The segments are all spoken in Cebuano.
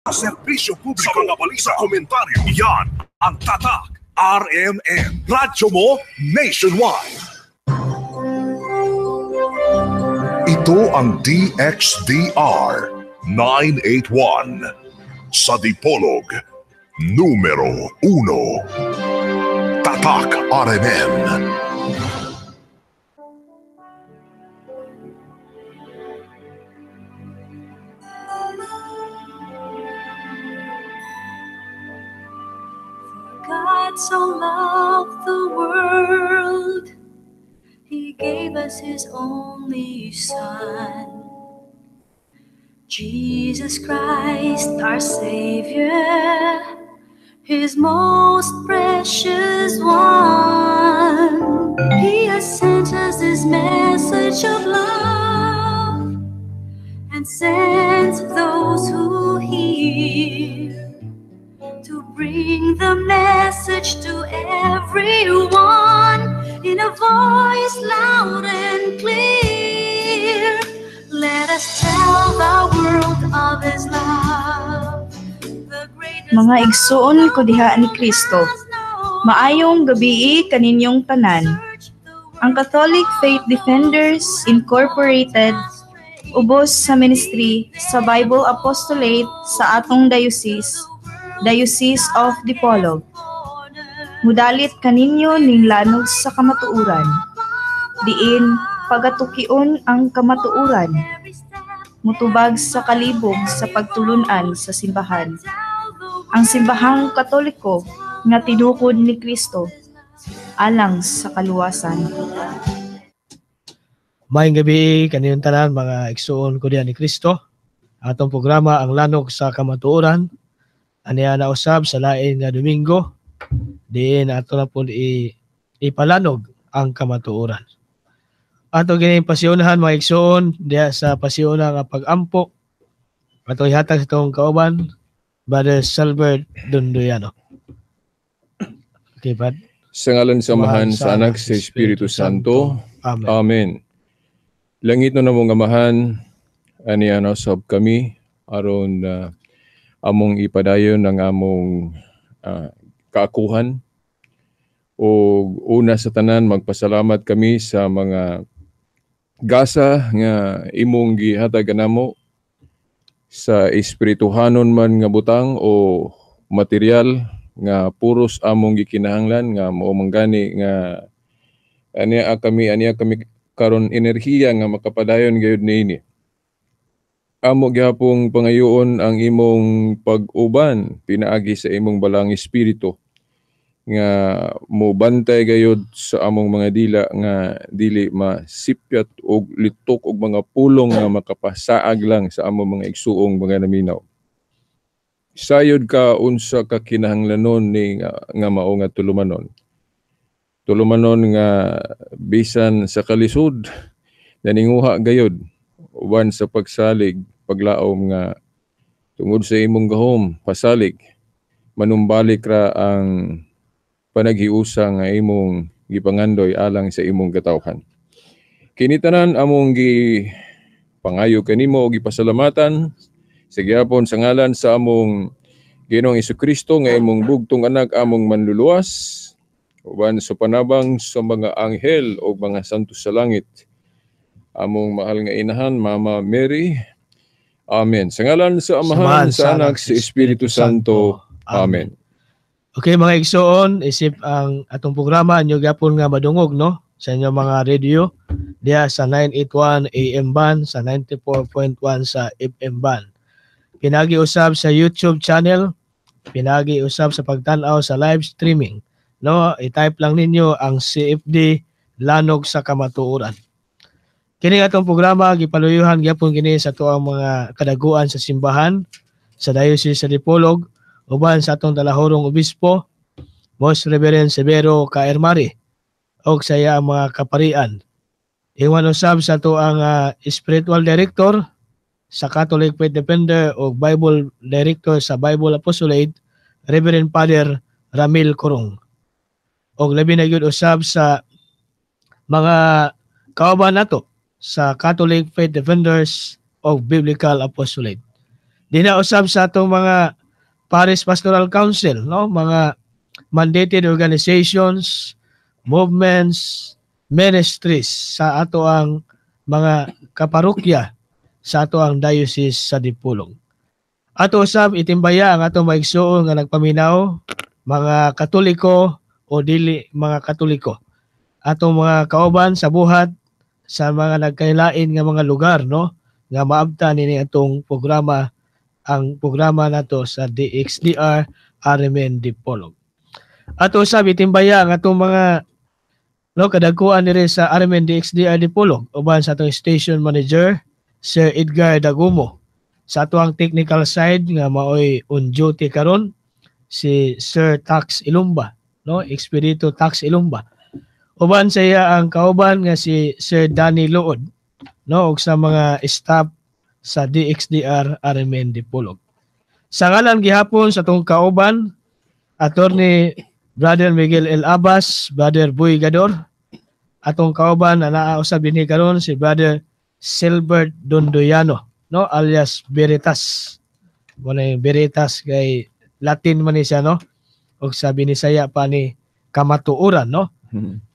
Serbisyo publiko sa mga balita, komentaryo. Yan ang Tatak RMN. Radyo mo nationwide. Ito ang DXDR 981 sa Dipolog, numero 1. Tatak RMN. God so loved the world, He gave us His only Son, Jesus Christ, our Savior, His most precious one. He has sent us this message of love and sent those who hear to bring the message to everyone in a voice loud and clear. Let us tell the world of His love. The greatest Mga igsuon ko diha ni Kristo, maayong gabii kaninyong tanan. Ang Catholic Faith Defenders Incorporated ubos sa ministry sa Bible Apostolate sa atong diocese, Diocese of Dipolog. Mudalit kaninyo ning lanog sa kamatuoran. Diin pagatukion ang kamatuoran. Mutubag sa kalibog sa pagtulunan sa simbahan. Ang simbahang Katoliko nga tinukod ni Kristo alang sa kaluwasan. Maayong gabi kaninyong tanan mga igsuon ko diha ni Kristo. Atong programa ang Lanog sa Kamatuoran. Aniya na usab sa lain nga Domingo, diin ato na pud ipalanog ang kamatuoran. Ato gini pasyonahan mga igsuon diha sa pasyona nga pag-ampo. Ato ihatag sa itong kauban, Brother Salbert Dondoyano. Okay, Brad. Sa ngalan sa Amahan, Amahan, sa Anak, sa Espiritu Santo. Amen. Amen. Langit no namong Amahan, aniya na usab kami aron among ipadayon ang among kaakuhan. O una sa tanan, magpasalamat kami sa mga gasa nga imong gihatag kanamo sa espirituhanon man nga butang o material nga puros among gikinahanglan nga mao man gani nga aniya kami karon enerhiya nga makapadayon gayud niini. Amo gihapong pangayoon ang imong pag-uban pinaagi sa imong balang espiritu nga mobantay gayud sa among mga dila nga dili masipyat og litok og mga pulong nga makapasaag lang sa among mga igsuong mga naminaw. Sayod ka unsa ka kinahanglanon ni nga mao nga tulumanon. Tulumanon nga bisan sa kalisod naninguha gayud uban sa pagsalig paglaom nga tungod sa imong gahom pasalig manumbalik ra ang panaghiusa nga imong gipangandoy alang sa imong katawhan. Kini tanan among gipangayo kanimo og gipasalamatan sa gihapon sa ngalan sa among Ginoong Hesukristo nga imong bugtong anak among manluluwas uban sa panabang sa mga anghel o mga santo sa langit. Among mahal nga inahan, Mama Mary. Amen. Sa ngalan sa Amahan, sa Anak, sa Espiritu Santo. Amen. Okay mga igsoon, isip ang atong programa inyo gyapon nga madungog no sa inyong mga radio diha sa 981 AM band, sa 94.1 sa FM band. Pinagi usab sa YouTube channel, pinagi usab sa pagtan-aw sa live streaming. No, i-type lang ninyo ang CFD Lanog sa Kamatuoran. Kini atong programa gipaluyuhan gyapon kini sa tuang mga kadaguan sa simbahan sa Diocese sa Dipolog uban sa atong dalahorong obispo Most Reverend Severo K. Ermari og sa iya ang mga kaparian. Iwan usab sa tuang spiritual director sa Catholic Faith Defender og Bible director sa Bible Apostolate Reverend Father Ramil Corong. Og labi na gyud usab sa mga kauban nato sa Catholic Faith Defenders of Biblical Apostolate. Dina usab sa atong mga Parish Pastoral Council, no, mga mandated organizations, movements, ministries sa ato ang mga kaparokya sa ato ang diocese sa Dipolog. Ato usab itimbaya ang atong maigsuon nga nagpaminaw, mga Katoliko o dili mga Katoliko. Atong mga kauban sa buhat sa mga nagkailain nga mga lugar, no, nga maabtan nini atong programa, ang programa nato sa DXDR RMN Dipolog. Ato usab itimbaya ang atong mga, no, kadagkuan diri sa RMN DXDR Dipolog uban sa atong station manager Sir Edgar Dagumo. Sa ato ang technical side nga maoy on duty karon si Sir Tax Ilumba, no, Expedito Tax Ilumba. Uban sa iya ang kauban nga si Sir Danny Luod, no, ug sa mga staff sa DXDR RMN Dipolog. Sa ngalan gihapon sa atong kauban, Attorney Brother Miguel L. Abbas, Brother Boy Gador, atong kauban na naa usab dinhi karon si Brother Silbert Dondoyano, no, alias Veritas. Wala yung Veritas kay Latin man ni siya, no, ug sa Binisaya pa ni kamatuoran, no.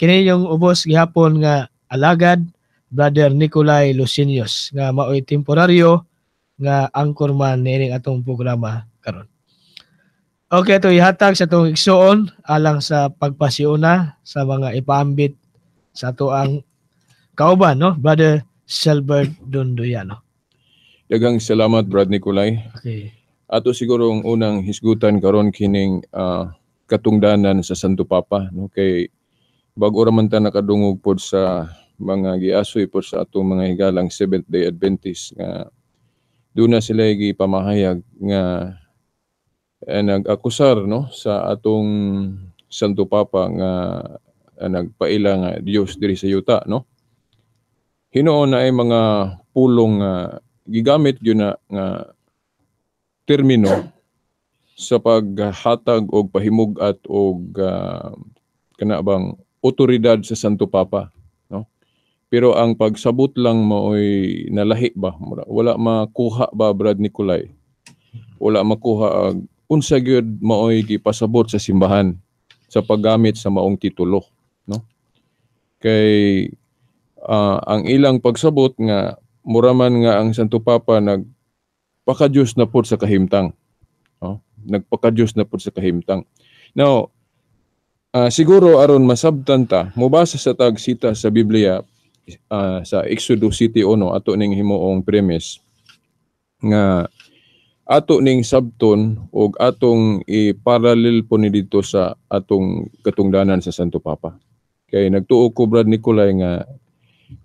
Kini yung ubos gihapon nga alagad, Brother Nicolay Lucinios, nga maoy temporaryo nga anchorman niining atong programa karon. Okay, ito ihatag sa atong igsuon alang sa pagpasiuna sa mga ipaambit sa ato ang kauban, no, Brother Silbert Dondoyano. Daghang salamat, Brad Nicolay. Okay. Ato siguro ang unang hisgutan karon kining katungdanan sa Santo Papa, no, kay bag-o ra man ta nakadungog pod sa mga giasoy pod sa atong mga higalang Seventh Day Adventist nga duna sila gipamahayag nga nag-akusar, no, sa atong Santo Papa nga nagpaila nga Dios diri sa yuta, no. Hinuon na ay mga pulong nga gigamit gyud na nga termino sa paghatag og pahimug-at og kana bang otoridad sa Santo Papa, no. Pero ang pagsabot lang maoy nalahi ba, wala makuha ba, Brad Nicolay, wala makuha ag unsa gyud maoy gipasabot sa simbahan sa paggamit sa maong titulo, no. Kay ang ilang pagsabot nga mura man nga ang Santo Papa nagpaka-Diyos na pod sa kahimtang, no? Nagpaka-Diyos na pod sa kahimtang. Now, siguro aron masabtan ta, mobasa sa tagsita sa Biblia, sa Exodus 7:1, ato ning himuong premise nga ato ning sabton og atong i-parallel po ni dito sa atong katungdanan sa Santo Papa. Kay nagtuo ko, Brad Nicolay, nga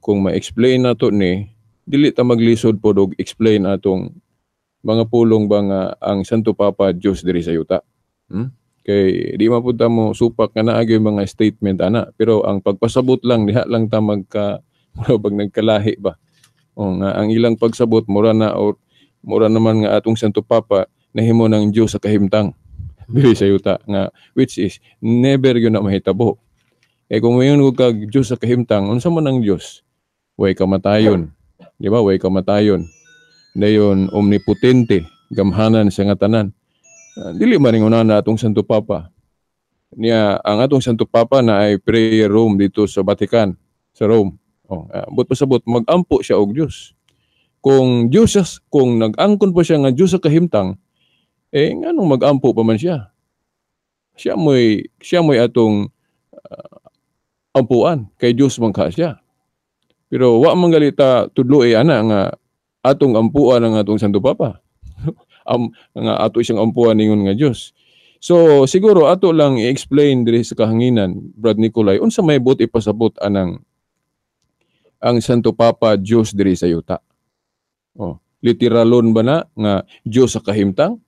kung ma-explain nato ni, dili ta maglisod pod og explain atong mga pulong ba nga ang Santo Papa Dios diri sa yuta. Kay di man pud ta mo supak nga naa gyud mga statement ana, pero ang pagpasabot lang diha lang ta magka mura bag nagkalahi ba. O nga ang ilang pagsabot mura na or mura naman nga atong Santo Papa nahimo ng Dios sa kahimtang diri sa yuta, nga which is never gyud na mahitabo. Kay kung mayon og kag Dios sa kahimtang, unsa man ang Dios? Way kamatayon. Di ba? Way kamatayon. Dayon omnipotente, gamhanan siya nga tanan. Dili man ning una atong Santo Papa. Niya ang atong Santo Papa na ay prayer room dito sa Vatican, sa Rome. Oh, but pasabot magampo siya og Dios. Kung Dios siya, kung nag-angkon pa siya nga Dios sa kahimtang, eh nganong magampo pa man siya? Siya mo'y atong ampuan kay Dios man ka siya. Pero wa man galita tudloy ana nga atong ampuan ang atong Santo Papa. Nga ato siyang ampuan ningon nga Dios. So siguro ato lang i-explain diri sa kahanginan, Brad Nicolay, unsa may buot ipasabot anang ang Santo Papa Dios diri sa yuta. Oh, literalon ba na nga Dios sa kahimtang?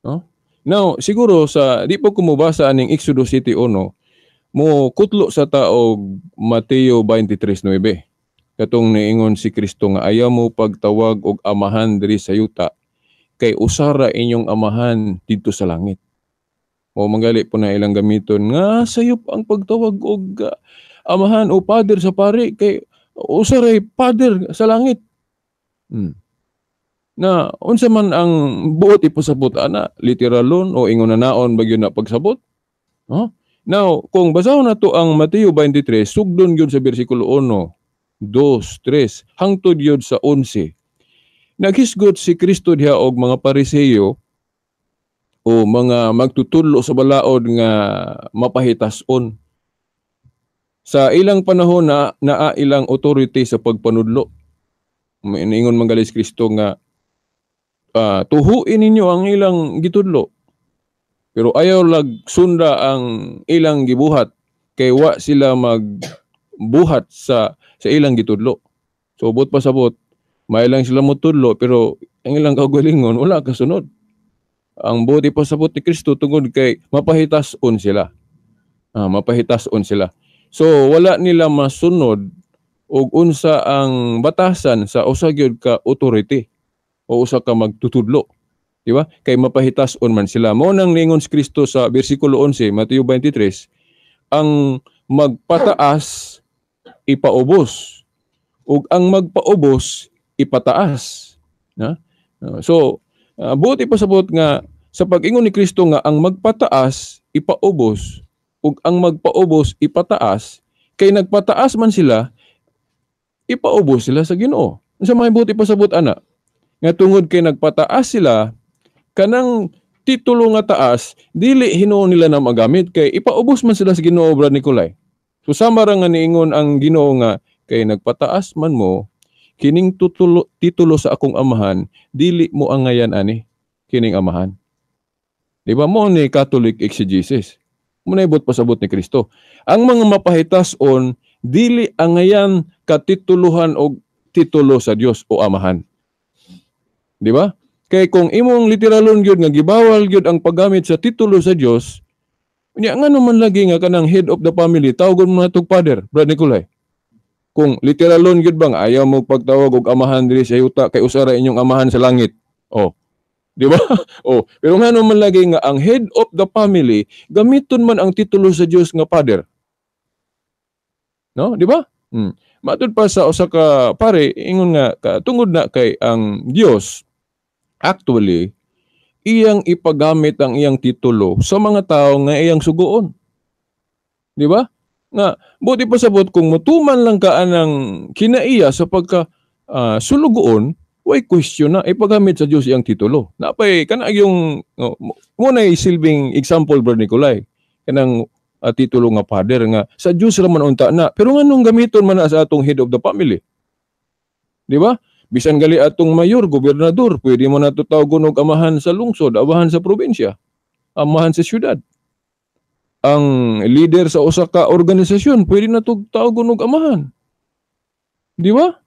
No? Now, siguro sa di po kumubasa aning Exodus 7:1, mo kutlo sa taog Mateo 23:9. Katong niingon si Kristo nga ayaw mo pagtawag og amahan diri sa yuta kay usara inyong amahan didto sa langit. O manggali po na ilang gamiton nga sayop ang pagtawag og amahan o father sa pari kay usaray father sa langit. Na unsa man ang buot ipasabot ana, literalon o ingon na naon ba gyud na pagsabot? No? Now, kung basahon nato ang Mateo 23, sugdon gyud sa bersikulo 1, 2, 3, hangtod gyud sa 11. Naghisgot si Kristo diha og mga Pariseyo o mga magtutudlo sa balaod nga mapahitason. Sa ilang panahon na naa ilang authority sa pagpanudlo. Niingon man gali si Kristo nga tuhuin ninyo ang ilang gitudlo. Pero ayaw lag sunda ang ilang gibuhat kay wa sila magbuhat sa ilang gitudlo. So buot pasabot, may lang sila motudlo pero ang ilang kaugalingon wala kasunod. Ang buot ipasabot ni Kristo tungod kay mapahitason sila. Mapahitason sila. So wala nila masunod og unsa ang batasan sa usa gyud ka authority o usa ka magtutudlo. Di ba? Kay mapahitason man sila. Mao nang ningon si Kristo sa bersikulo 11, Mateo 23, ang magpataas ipaubos ug ang magpaubos ipataas. Na? So, buot ipasabot nga sa pag-ingon ni Kristo nga ang magpataas ipaubos ug ang magpaubos ipataas, kay nagpataas man sila, ipaubos sila sa Ginoo. Unsa may buot ipasabot ana? Nga tungod kay nagpataas sila, kanang titulo nga taas, dili hinuon nila na magamit kay ipaubos man sila sa Ginoo, Brad Nicolay. So sama ra nga niingon ang Ginoo nga kay nagpataas man mo, kining titulo sa akong amahan, dili mo angayan ani kining amahan. Di ba mo ni Catholic exegesis? Muna ibot pasabot ni Kristo. Ang mga mapahitason dili angayan katituluhan og titulo sa Dios o amahan. Di ba? Kay kung imong literalon gyud nga gibawal gyud ang paggamit sa titulo sa Dios, unya ngano man lagi nga kanang head of the family tawgon mo natog father, Brad Nicolay. Kung literalon gyud bang ayaw mo pagtawag og amahan diri sa yuta kay usa ra inyong amahan sa langit. Oh. Di ba? Oh, pero ngano man lagi nga ang head of the family gamiton man ang titulo sa Dios nga father. No, di ba? Matud pa sa usa ka pare ingon nga tungod na kay ang Dios actually iyang ipagamit ang iyang titulo sa mga tao nga iyang sugoon. Di ba? Nga buti pa sabot kung mutuman lang ka anang kinaiya sa pagka sulugoon, way question na ipagamit sa Dios iyang titulo. Napay kana yung mo na silbing example, Brad Nicolay, kanang titulo nga father nga sa Dios ra man unta na, pero nganong gamiton man na sa atong head of the family? Di ba? Bisan gali atong mayor, gobernador, pwede mo na to tawgon og amahan sa lungsod, amahan sa probinsya, amahan sa syudad. Ang leader sa usa ka organisasyon, pwede na to tawgon og amahan. Di ba?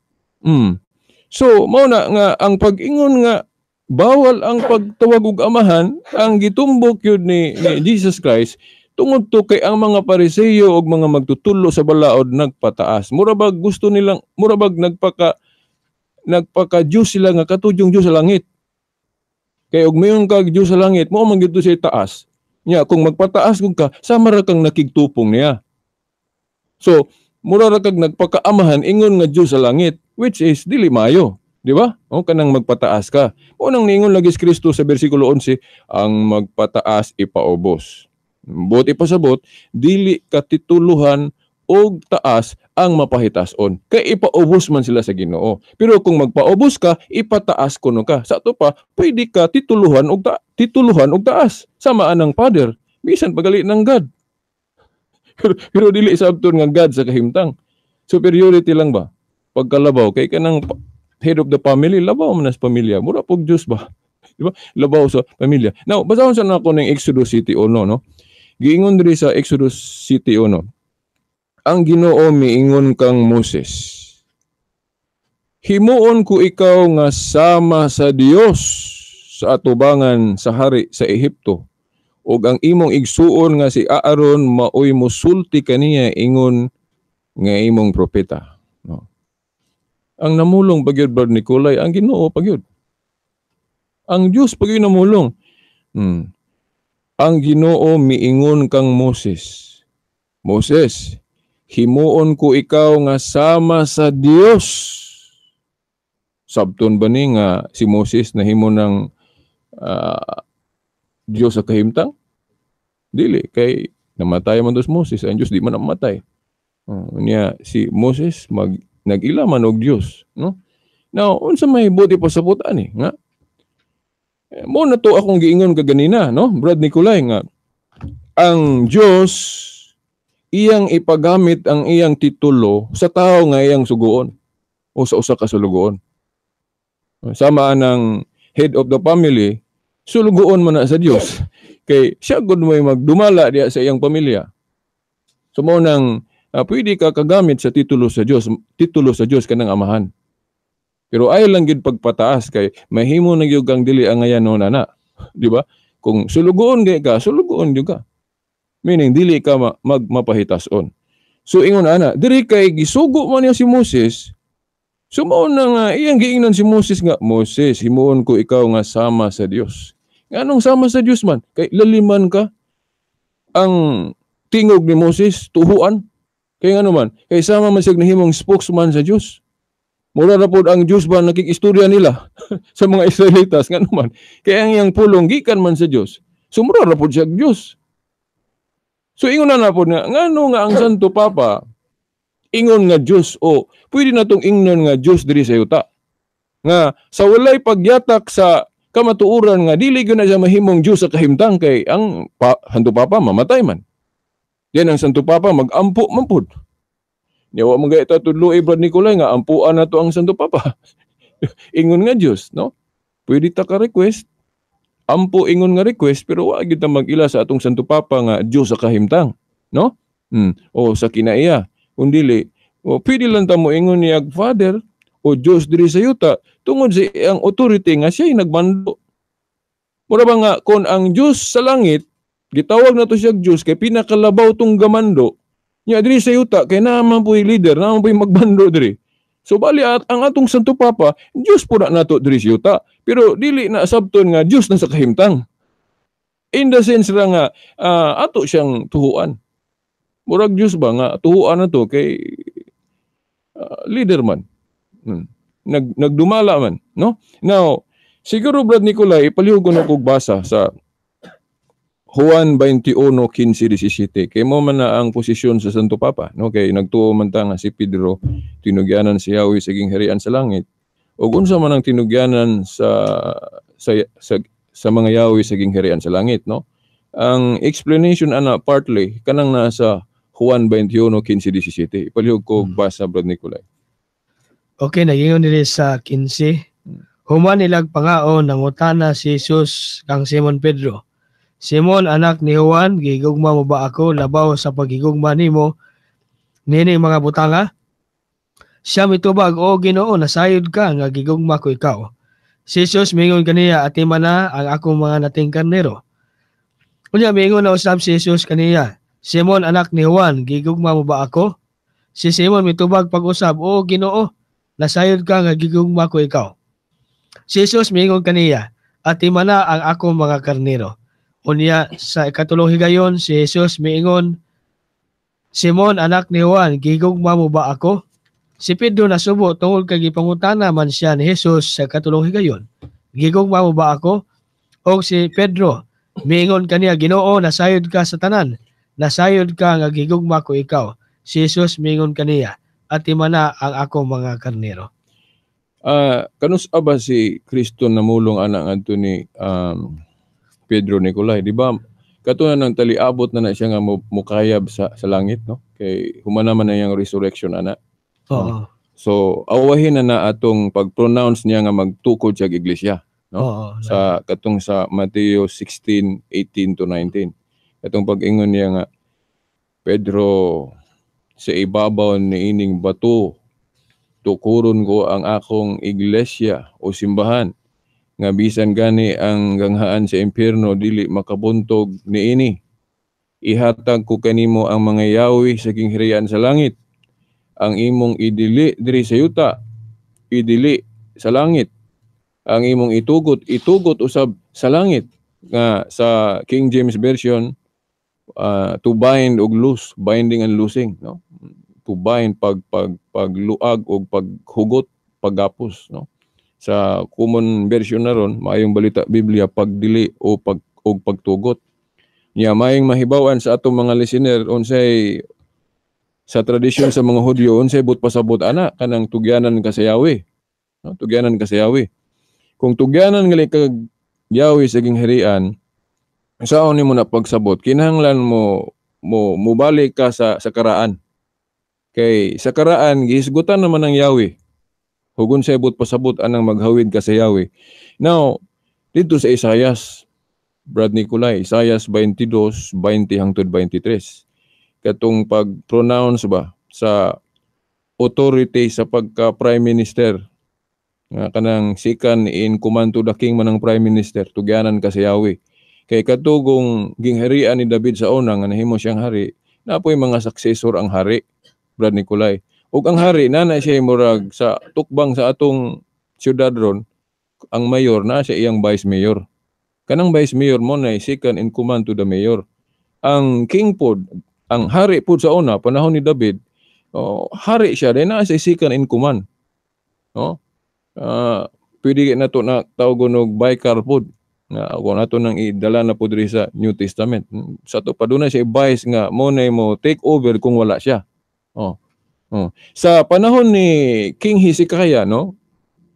So, mao na nga ang pag-ingon nga bawal ang pagtawag og amahan, ang gitumbok yun ni Jesus Christ, tungod to kay ang mga Pariseyo og mga magtutulo sa balaod nagpataas. Mura bag gusto nilang, mura bag nagpaka Diyos sila nga katudyong Diyos sa langit. Kay og mayon kag Diyos sa langit, mao man gyud to siya taas. Nya kung magpataas gud ka, sama ra kang nakigtupong niya. So, mura ra kag nagpakaamahan ingon nga Diyos sa langit, which is dili maayo, di ba? O kanang magpataas ka. Mao nang niingon lagi si Kristo sa bersikulo 11, ang magpataas ipaubos. Buot ipasabot, dili katituluhan og taas ang mapahitason. Kay ipaubos man sila sa Ginoo. Pero kung magpaubos ka, ipataas kuno ka. Sa ato pa, pwede ka tituluhan og taas. Sama anang father, bisan pagali ng God. Pero dili sabton nga God sa kahimtang. Superiority lang ba? Pagkalabaw kay kanang head of the family, labaw man sa pamilya. Mura pog Dios ba? Di ba? Labaw sa pamilya. Now, basahon sa nako ning Exodus City 1, no? Giingon diri sa Exodus City 1. Ang Ginoo miingon kang Moses, himuon ko ikaw nga sama sa Dios sa atubangan sa hari sa Ehipto, ug ang imong igsuon nga si Aaron maoy mosulti kaniya ingon nga imong propeta. No. Ang namulong pagyud, Brad Nicolay, ang Ginoo pagyud. Ang Dios pagyud namulong. Ang Ginoo miingon kang Moses, Moses, himuon ko ikaw nga sama sa Dios Sabton ba ni nga si Moses nahimo ng Dios sa kahimtang? Dili, kay namatay man to si Moses, ang Dios di man namatay. Niya si Moses nag-ila man og Dios, no? Now, unsa may buti pasabot ani nga? Mo na to akong giingon kaganina, no? Brad Nicolay, nga ang Dios iyang ipagamit ang iyang titulo sa tao nga iyang suguon o sa usa ka sulugoon. Sama ang head of the family, sulugoon man na sa Dios. Kay siya gud mo'y magdumala diya sa iyang pamilya. So mo nang pwede ka kagamit sa titulo sa Dios, titulo sa Dios kanang amahan. Pero ay lang gid pagpataas kay mahimo na gyud kang dili angayan no na, di ba? Kung sulugoon gay ka, sulugoon gyud ka. Meaning dili ka magmapahitason. So ingon ana, diri kay gisugo man niya si Moses. So mao na nga iyang giingnan si Moses nga, "Moses, himuon ko ikaw nga sama sa Dios." Nganong sama sa Dios man? Kay laliman ka. Ang tingog ni Moses tuhuan. Kay ngano man? Kay sama man siya nahimong spokesman sa Dios. Mura na pod ang Dios ba nakikistorya nila sa mga Israelitas, ngano man? Kay ang iyang pulong gikan man sa Dios. So mura ra pod siya Dios. So ingon na pod nga ngano nga ang Santo Papa ingon nga Dios o pwede na tong ingnon nga Dios diri sa yuta. Nga sa walay pagyatak sa kamatuoran nga dili gyud na siya mahimong Dios sa kahimtang kay ang Santo Papa mamatay man. Yan ang Santo Papa magampo man pud. Nya wa man gay ta tudlo, Brad Nicolay, nga ampuan na to ang Santo Papa. Ingon nga Dios, no? Pwede ta ka request ampo ingon nga request, pero wa gyud ta mag-ila sa atong Santo Papa nga Dios sa kahimtang, no? O sa kinaiya. Kung dili, o pwede lang ta mo ingon niya Father o Dios diri sa yuta tungod sa iyang authority nga siya nagmando. Mura ba nga kon ang Dios sa langit gitawag na to siya Dios kay pinakalabaw tong gamando. Nya diri sa yuta kay naa man po'y leader, naa man po'y magbando diri. So bali at ang atong Santo Papa, Dios po na nato diri sa yuta, pero dili na sabton nga Dios na sa kahimtang. In the sense ra nga ato siyang tuhuan. Murag Dios ba nga tuhuan na to kay leader man. Nagdumala man, no? Now, siguro, Brad Nicolay, ipalihog ko na kog basa sa Juan 21:15-17 kay mo man na ang posisyon sa Santo Papa, no? Kay nagtuo man ta nga si Pedro tinugyanan si Yahweh sa gingharian sa langit, ug unsa man ang tinugyanan sa mga Yahweh sa gingharian sa langit, no? Ang explanation ana partly kanang nasa Juan 21:15-17. Ipalihog ko basa, Brad Nicolay. Okay, nagingon diri sa 15. Human nilag pangaon, nangutana si Jesus kang Simon Pedro, "Simon, anak ni Juan, gigugma mo ba ako labaw sa pagigugma nimo nining mga butanga?" Siya mitubag, "O Ginoo, nasayod ka nga gigugma ko ikaw." Si Jesus mingon kaniya, "Atima na ang akong mga nating karnero." Unya mingon na usab si Jesus kaniya, "Simon, anak ni Juan, gigugma mo ba ako?" Si Simon mitubag pag-usab, "O Ginoo, nasayod ka nga gigugma ko ikaw." Si Jesus mingon kaniya, "Atima na ang akong mga karnero." Unya sa ikatulong higayon si Jesus miingon, "Simon, anak ni Juan, gigugma mo ba ako?" Si Pedro nasubo tungod kay gipangutana man siya ni Jesus sa ikatulong higayon, "Gigugma mo ba ako?" Og si Pedro miingon kaniya, "Ginoo, nasayod ka sa tanan. Nasayod ka nga gigugma ko ikaw." Si Jesus miingon kaniya, "Atima na ang akong mga karnero." Kanus ba si Kristo namulong ana ngadto ni Pedro, Nicolay, di ba? Kato na nang taliabot na na siya nga mukayab sa langit, no? Kay human naman na iyang resurrection ana. Oo. So awahin na na atong pag-pronounce niya nga magtukod siya og iglesia, no? Oo. Sa katong sa Mateo 16:18 to 19. Katong pag-ingon niya nga, "Pedro, sa ibabaw ni ining bato tukuron ko ang akong iglesia o simbahan, nga bisan gani ang ganghaan sa impyerno dili makabuntog niini. Ihatag ko kanimo ang mga yawi sa gingharian sa langit. Ang imong idili diri sa yuta, idili sa langit. Ang imong itugot, itugot usab sa langit." Nga sa King James Version, to bind og loose, binding and loosing, no? To bind, pagluag og paghugot, paggapos, no? Sa common version na ron, Maayong Balita Biblia, pagdili o pag og pagtugot. Nya maayong mahibaw-an sa atong mga listener unsay sa tradisyon sa mga Hudyo, unsay but pasabot ana kanang tugyanan ka sa Yahweh. No, tugyanan ka sa Yahweh. Kung tugyanan ngali kag Yahweh sa gingharian, saon nimo na pagsabot? Kinahanglan mo mo mobalik ka sa karaan. Kay sa karaan gihisgutan naman ng Yahweh. Hugon sa ibot pasabot anang maghawid ka sa Yahweh. Now, dito sa Isayas, Brad Nicolay, Isayas 22, 20 hangtod 23. Katong pag-pronounce ba sa authority sa pagka prime minister nga kanang second in command to the king man ang prime minister, tugyanan ka sa Yahweh. Kay katugong gingharian ni David sa una nga nahimo siyang hari, napoy mga successor ang hari, Brad Nicolay. Ug ang hari na siya murag sa tukbang sa atong syudad ron, ang mayor na siya iyang vice mayor. Kanang vice mayor mo na second in command to the mayor. Ang king pod, ang hari pod sa una panahon ni David, oh, hari siya din na siya second in command. No? Pwede na to na tawgon og bicar pod nga ako nato nang idala na pod diri sa New Testament. Sa to pa doon na siya vice nga mo na mo take over kung wala siya. Oh. Oh. Sa panahon ni King Hezekiah, no,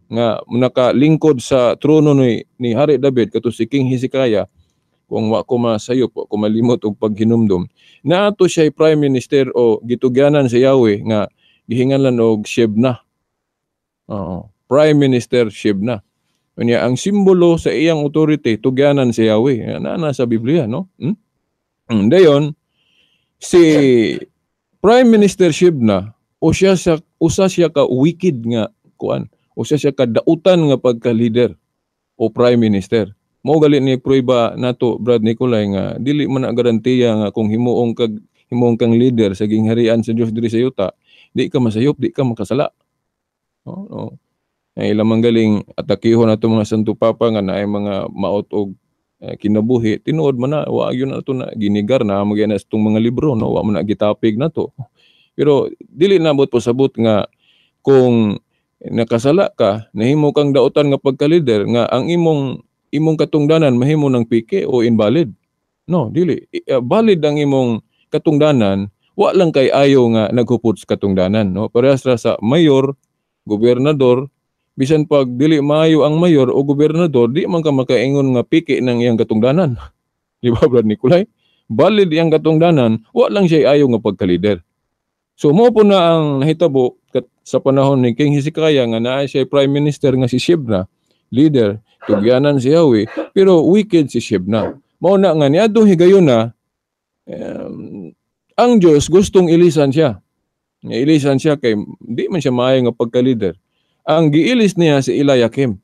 nga nakalingkod sa trono ni Hari David kato si King Hezekiah, kung wa ko masayop, wa ko malimot og paghinumdum, naato siya prime minister o gitugyanan sa Yahweh nga gihinganlan og Shebna. Oo, prime minister Shebna. Unya ang simbolo sa iyang authority tugyanan sa Yahweh. Naa sa Biblia, no? Hmm? Dayon si Prime Minister Shebna o siya sa usa siya ka wicked nga kuan, usa siya ka dautan nga pagka-leader o prime minister. Mao gali ni prueba nato, Brad Nicolay, nga dili man na garantiya nga kung himuong kang leader sa gingharian sa Dios diri sa yuta, di ka masayop, di ka makasala. No, no. Ay ilang galing atakihon nato mga Santo Papa nga naay mga maot og kinabuhi, tinuod man na wa gyud na to na ginigar na magyana na sa itong mga libro, no, wa man na gitapig nato. Pero dili nabot pasabot nga kung nakasala ka, nahimo kang dautan nga pagka-leader nga ang imong imong katungdanan mahimo ng pike o invalid. No, dili. Valid ang imong katungdanan, wa lang kay ayo nga naghupot sa katungdanan, no. Parehas ra sa mayor, gobernador, bisan pag dili maayo ang mayor o gobernador, di man ka makaingon nga piki ng iyang katungdanan. Di ba, Brad Nicolay? Valid iyang katungdanan, wa lang siya ayo nga pagka-leader. So mo po na ang nahitabo sa panahon ni King Hezekiah nga naa siya prime minister nga si Shebna, leader, tugyanan si Yahweh, pero wicked si Shebna. Mao na nga niadtong higayuna, ang Dios gustong ilisan siya. Nga ilisan siya kay di man siya maayo nga pagka-leader. Ang giilis niya si Eliakim.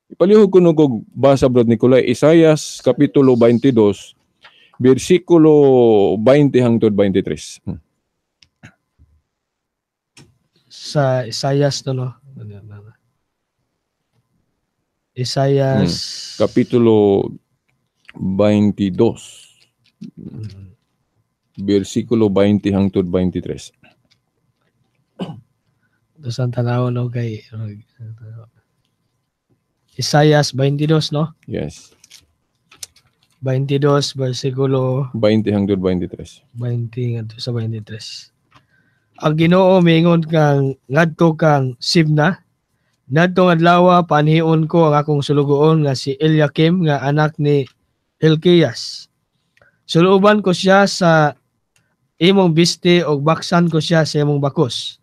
Ipalihog ko og basa, Brad Nicolay, Isayas kapitulo 22 bersikulo 20 hangtod 23. Sa Isayas to, no? Isayas Kapitulo 22 bersikulo 20 hangtod 23. Ito sa tanaw, no, kay Isayas 22, no? Yes. 22 bersikulo 20 hangtod 23. 20 ngadto sa 23. Ang Ginoo miingon kang ngadto kang Sibna, nadtong adlaw panhion ko ang akong sulugoon nga si Eliakim nga anak ni Hilkias. Suluoban ko siya sa imong biste ug baksan ko siya sa imong bakos.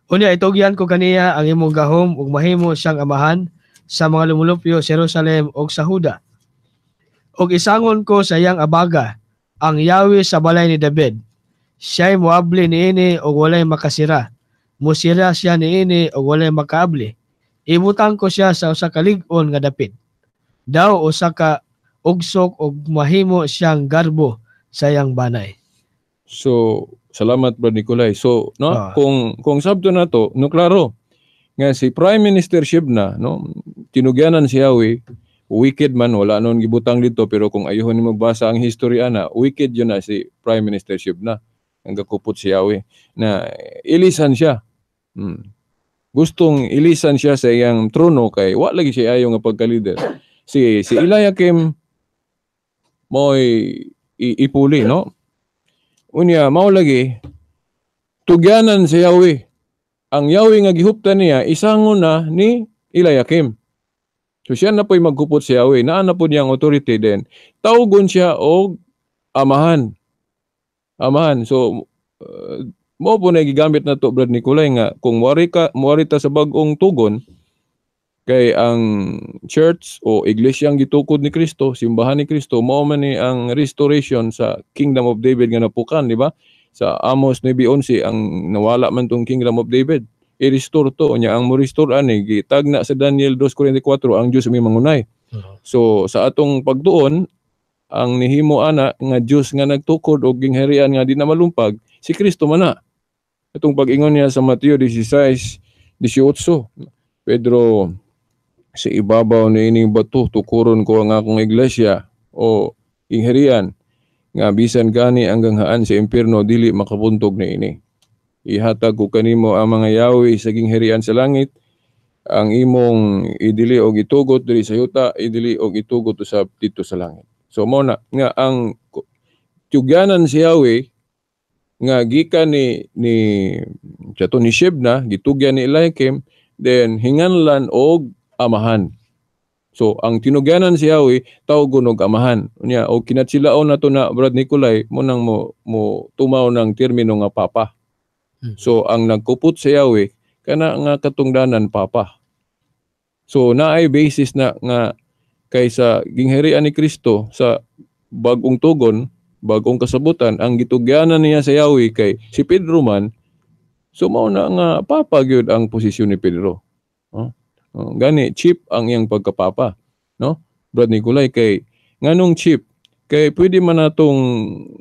Unya itugyan ko kaniya ang imong gahom ug mahimo siyang amahan sa mga lumulupyo sa Jerusalem ug sa Huda. Ug isangon ko sa iyang abaga ang Yahweh sa balay ni David. Siya'y moabli niini ug walay makasira. Musira siya niini ug walay makaabli. Ibutang ko siya sa usa ka lig-on nga dapit. Daw usa ka ugsok ug mahimo siyang garbo sa iyang banay. So, salamat, Brad Nicolay. So, no, kung sabto na to, no, klaro nga si Prime Minister Shebna, no, tinugyanan si Yahweh, wicked man, wala noon gibutang dito, pero kung ayuhon ni magbasa ang history ana, wicked yun na si Prime Minister Shebna ang gakupot si Yahweh na ilisan siya. Gustong ilisan siya sa iyang trono kay wa lagi siya ayo nga pagka-leader. Si si Eliakim mo'y ipuli, no? Unya mao lagi tugyanan si Yahweh. Ang Yahweh nga gihuptan niya isangon na ni Eliakim. So siya na po'y magkupot si Yahweh. Naa na po niyang authority din. Tawgon siya og amahan. Amahan. So mo po na gigamit na to, Brad Nicolay, nga kung muwari ta sa bag-ong tugon kay ang church o iglesia ang gitukod ni Kristo, simbahan ni Kristo, mao man ni ang restoration sa Kingdom of David nga napukan, di ba? Sa Amos 9:11, ang nawala man tong Kingdom of David, i-restore to nya. Ang mo restore ani, gitagna sa Daniel 2:44, ang Dios may mangunay. So sa atong pagtuon, ang nihimo ana nga Dios nga nagtukod og gingharian nga di na malumpag, si Kristo man na. Itong pag-ingon niya sa Mateo 16:18, "Pedro, sa ibabaw ni ining bato tukuron ko ang akong iglesia o gingharian nga bisan gani ang ganghaan sa impierno dili makapuntog ni ini. Ihatag ko kanimo ang mga yawi sa gingharian sa langit. Ang imong idili og itugot diri sa yuta, idili og itugot usab didto sa langit." So mo na nga ang tugyanan si Yahweh nga gikan ni ni to ni Shebna, gitugyan ni Eliakim, then hinganlan og amahan. So ang tinugyanan si Yahweh tawgon og amahan. Unya og kinatsilaon nato na, Brad Nicolay, mo nang mo mo tumaw ng termino nga papa. So ang nagkupot sa Yahweh kana nga katungdanan papa. So naay basis na nga kaysa gingharian ni Kristo sa bag-ong tugon, bag-ong kasabutan, ang gitugyanan niya sa Yahweh kay si Pedro man, so mao na nga papa gyud ang posisyon ni Pedro. Oh? Oh, gani chief ang iyang pagkapapa, no? Brad Nicolay, kay nganong chief? Kay pwede man natong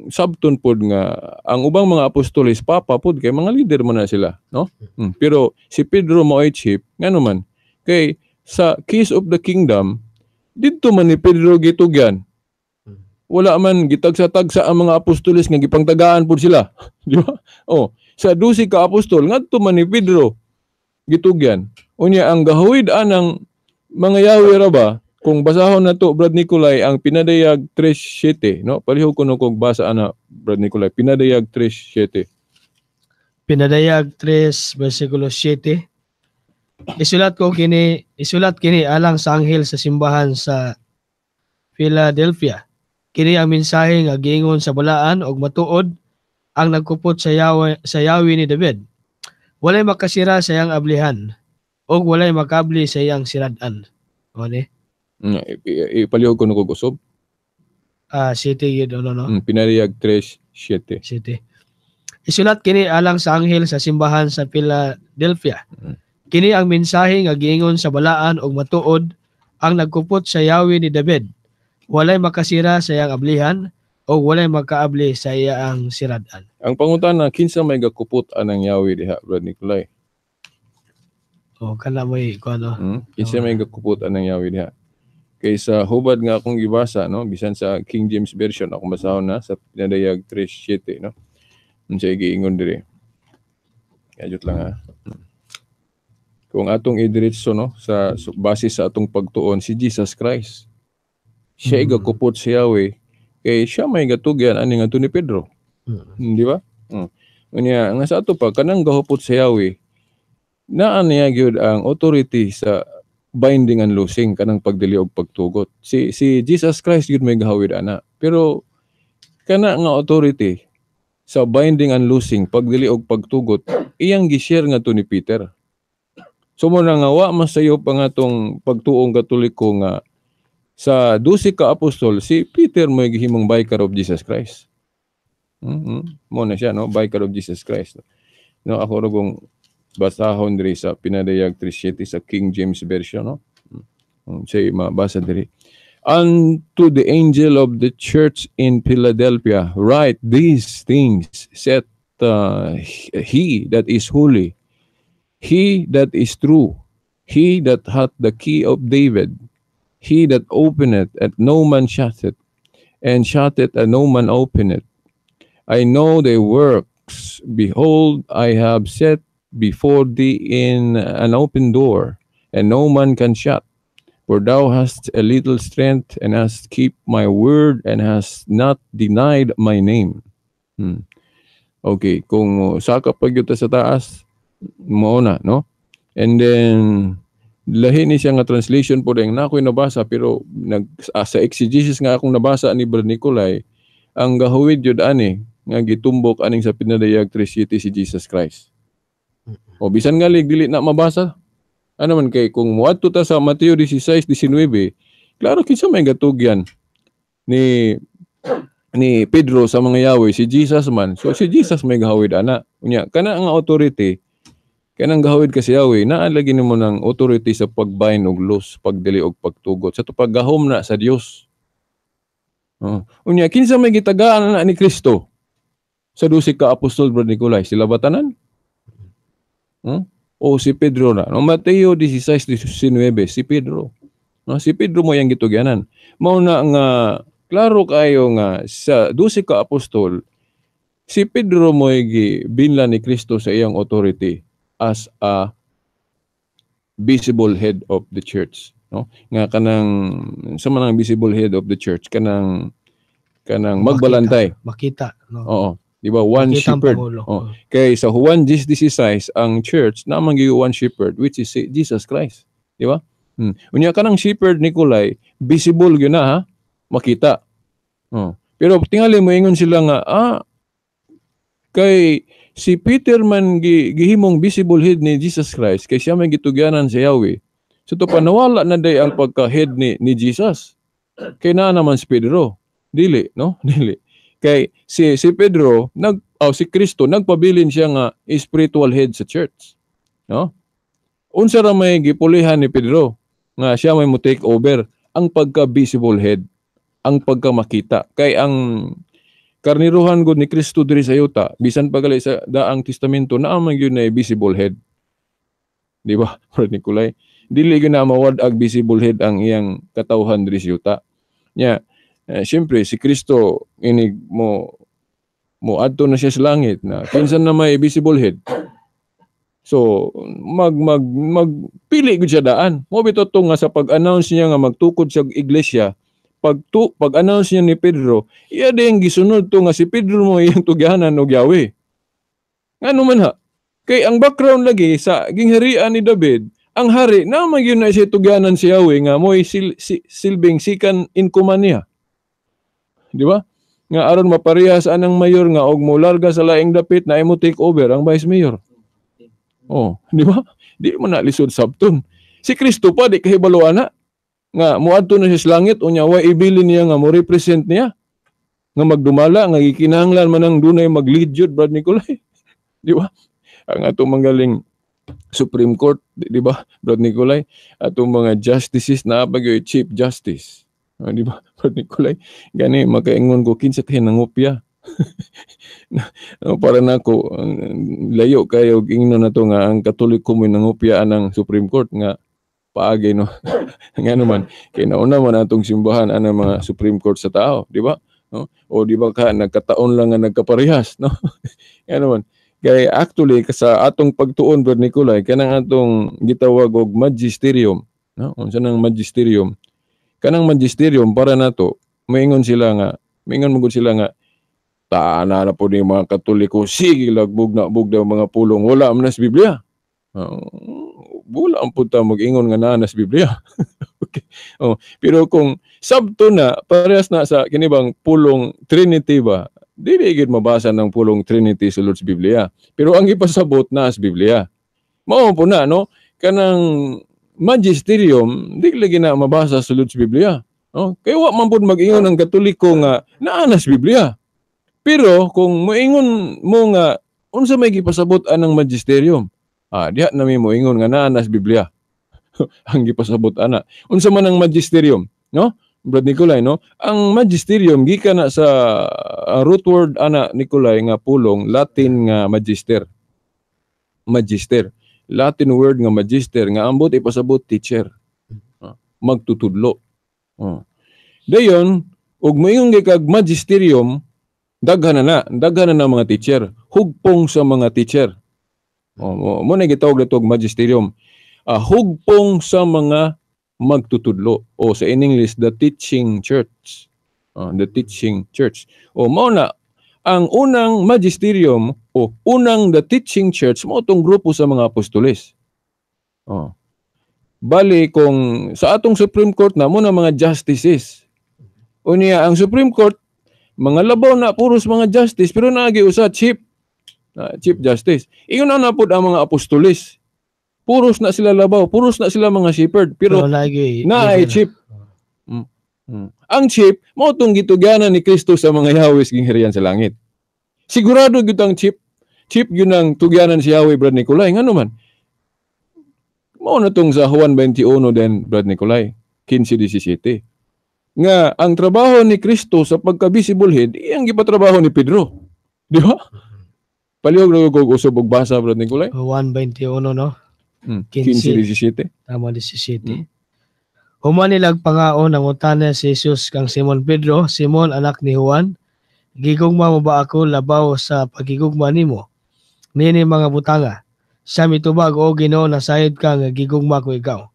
sabton pod nga ang ubang mga apostoles papa pod kay mga leader man na sila, no? Pero si Pedro mao ay chief, ngano man? Kay sa keys of the kingdom didto man ni Pedro gitugyan. Wala man gitagsa-tagsa ang mga apostoles nga gipangtagaan pud sila, di ba? Oh, sa 12 ka apostol ngadto man ni Pedro gitugyan. Unya ang gahuwid anang mga yawi ra ba, kung basahon na to, Brad Nicolay, ang Pinadayag 3:7, no? Palihog ko no kung basa ana, Brad Nicolay, Pinadayag 3:7. Pinadayag 3 versikulo 7. Isulat kini alang sa anghel sa simbahan sa Philadelphia. Kini ang mensahe nga giingon sa balaan og matuod, ang nagkupot sa yawi ni David. Walay makasira sa iyang ablihan ug walay makabli sa iyang sirad-an. O ni? Ipalihog ko no kog usab. Ah, 7 yun, ano, no? Pinadayag 3:7. 7. Isulat kini alang sa anghel sa simbahan sa Philadelphia. Kini ang mensahe nga giingon sa balaan ug matuod, ang nagkupot sa yawi ni David. Walay makasira sa iyang ablihan o walay makaabli sa iyang sirad-an. Ang pangutana, kinsa may gakupot anang yawi diha, Brad Nicolay? O kana mo'y kuno. Kinsa may gakupot anang yawi diha? Kay sa hubad nga akong gibasa, no, bisan sa King James Version akong basahon na sa Pinadayag 3:7, no. Unsa giingon diri? Kayot lang ha. Kung atong idiretso, no, sa base sa atong pagtuon, si Jesus Christ. Siya igakupot si Yahweh kay siya may gatugyan ani ngadto ni Pedro. Di ba? Unya nga sa ato pa kanang gahupot sa Yahweh, naa niya gyud ang authority sa binding and loosing, kanang pagdili og pagtugot. Si si Jesus Christ gyud may gahawid ana. Pero kana nga authority sa binding and loosing, pagdili og pagtugot, iyang gi-share ngadto ni Peter. So mo na nga wa masayo pa nga tong pagtuong Katoliko nga sa 12 ka apostol si Peter mo gihimong vicar of Jesus Christ. Mo na siya, no, vicar of Jesus Christ. No, ako ra kong basahon diri sa Pinadayag 3:7 sa King James Version, no. Say mabasa diri. "Unto the angel of the church in Philadelphia write: These things saith he that is holy, he that is true, he that hath the key of David, he that openeth and no man shutteth, and shutteth and no man openeth. I know thy works. Behold, I have set before thee in an open door, and no man can shut. For thou hast a little strength, and hast kept my word, and hast not denied my name. Okay, kung saka pa gyud ta sa taas, mao na, no? And then lahi ni siya nga translation po rin na ako'y nabasa, pero sa exegesis nga akong nabasa ni Brad Nicolay, ang gahuwid yun ani nga gitumbok aning sa pinadayag 3:7 si Jesus Christ. O bisan nga lig dili na mabasa. Ano man kay kung moadto ta sa Mateo 16:19, klaro kinsa may gatugyan ni ni Pedro sa mga yawi, si Jesus man. So si Jesus may gahawid ana. Unya kana nga authority, kanang gahawid ka si Yahweh, naa lagi nimo ng authority sa pagbind og loose, pagdili og pagtugot sa paggahom na sa Dios. Oh. Unya kinsa may gitagaan na ni Kristo sa 12 ka apostol, Brad Nicolay? Sila ba tanan? O si Pedro na? No, Mateo 16:19, si Pedro. No, si Pedro mo yang gitugyanan. Mao na nga klaro kayo nga sa 12 ka apostol, si Pedro mo gibinla ni Kristo sa iyang authority as a visible head of the church, no? Nga kanang sa manang visible head of the church, kanang kanang magbalantay, Makita, no? Oo, di ba? One Makita ang shepherd. Pangulo. Oh. Kay sa Juan 10:16, ang church na man gyud one shepherd, which is Jesus Christ, di ba? Unya kanang shepherd, Nicolay, visible gyud na ha, makita. Oh. Pero tingali mo ingon sila nga kay si Peter man gihimong visible head ni Jesus Christ kay siya may gitugyanan sa Yahweh. So to panawala na day ang pagka-head ni Jesus. Kay naa naman si Pedro. Dili, no? Dili. Kay si si Pedro nag oh, si Kristo nagpabilin siya nga spiritual head sa church. No? Unsa ra may gipulihan ni Pedro nga siya may mo take over ang pagka-visible head, ang pagka makita. Kay ang karniruhan gud ni Kristo diri sa yuta, bisan pa gali sa Daang Testamento, naa man gyud na visible head. Di ba, Brad Nicolay? Dili gyud na mawad-ag visible head ang iyang katawhan diri sa yuta. Nya, siyempre si Kristo inig mo mo adto na siya sa langit na kinsa na may visible head. So mag mag magpili gud siya daan. Mo bitaw to nga sa pag-announce niya nga magtukod siya og iglesia, pag-announce niya ni Pedro, iya din gisunod to nga si Pedro mo iyang tugyanan og Yahweh. Ngano man ha? Kay ang background lagi sa gingharian ni David, ang hari na man gyud na siya tugyanan si Yahweh nga mo'y silbing second in command niya. Di ba? Nga aron maparehas anang mayor nga og molarga sa laing dapit na imo take over ang vice mayor. Oh, di ba? Di mo na lisod sabton. Si Kristo pa di kahibalo ana nga moadto na siya sa langit, unya way ibilin niya nga mo represent niya nga magdumala nga gikinahanglan man ang dunay mag-lead jud, Brad Nicolay. Di ba? Ang atong manggaling Supreme Court, di ba, Brad Nicolay? Atong mga justices na bagay Chief Justice. Ah, di ba, Brad Nicolay? Gani makaingon ko kinsa kay nangopya. No, para nako layo kayo ingnon na to nga ang Katoliko mo'y nangopya anang Supreme Court nga paagi, no? Nga naman kay nauna man atong simbahan anang mga Supreme Court sa tao, di ba, no? O di ba ka nagkataon lang nga nagkaparehas, no? Nga naman kay actually sa atong pagtuon, Brad Nicolay, kanang atong gitawag og magisterium, no? Unsa nang magisterium? Kanang magisterium para nato, maingon man gud sila nga taana na po ni mga Katoliko, sige lagbog na bug daw mga pulong wala man na sa Biblia. Wala ang punta mag-ingon nga naa na sa Biblia. Okay. Oh, pero kung sabto na parehas na sa kini bang pulong Trinity ba, dili gid mabasa ng pulong Trinity sa Lord's Biblia. Pero ang ipasabot na sa Biblia. Mao po na, no? Kanang magisterium di lagi na mabasa sa Lord's Biblia. No? Kay wa man pud mag-ingon ang Katoliko nga naa na sa Biblia. Pero kung moingon mo nga unsa may gipasabot anang magisterium, diha na mi moingon nga naa na sa Biblia ang gipasabot ana. Unsa man ang magisterium, no? Brad Nicolay, no? Ang magisterium gikan na sa root word ana, Nicolay, nga pulong Latin nga magister. Magister. Latin word nga magister nga ambot ipasabot teacher. Magtutudlo. Dayon, ug moingon gyud kag magisterium, daghan na mga teacher, hugpong sa mga teacher. O, mo na gitawag na magisterium. Hugpong sa mga magtutudlo o sa in English, the teaching church. The teaching church. O mao na ang unang magisterium o unang the teaching church mo tong grupo sa mga apostoles. Oh. Bali kung sa atong Supreme Court na mo na mga justices. Unya ang Supreme Court mga labaw na puros mga justice pero naagi usa chief chief justice. Ingon na pud ang mga apostoles. Puros na sila labaw, puros na sila mga shepherd pero lagi naay chief. Ang chief mao tong gitugyanan ni Kristo sa mga Yahweh gingharian sa langit. Sigurado gyud ang chief. Chief gyud ang tugyanan si Yahweh, Brad Nicolay. Ngano man? Mao na tong sa Juan 21 din, Brad Nicolay, 15:17. Nga ang trabaho ni Kristo sa pagka-visible head, iyang gipatrabaho ni Pedro. Di ba? Palihog na ko usab og basa, Brad Nicolay. Juan 21, no? 15:17. Tama, 17. Human nilag pangaon, nangutana si Jesus kang Simon Pedro, "Simon, anak ni Juan, gigugma mo ba ako labaw sa pagigugma nimo nini mga butanga?" Siya mitubag, "O Ginoo, nasayod ka nga gigugma ko ikaw."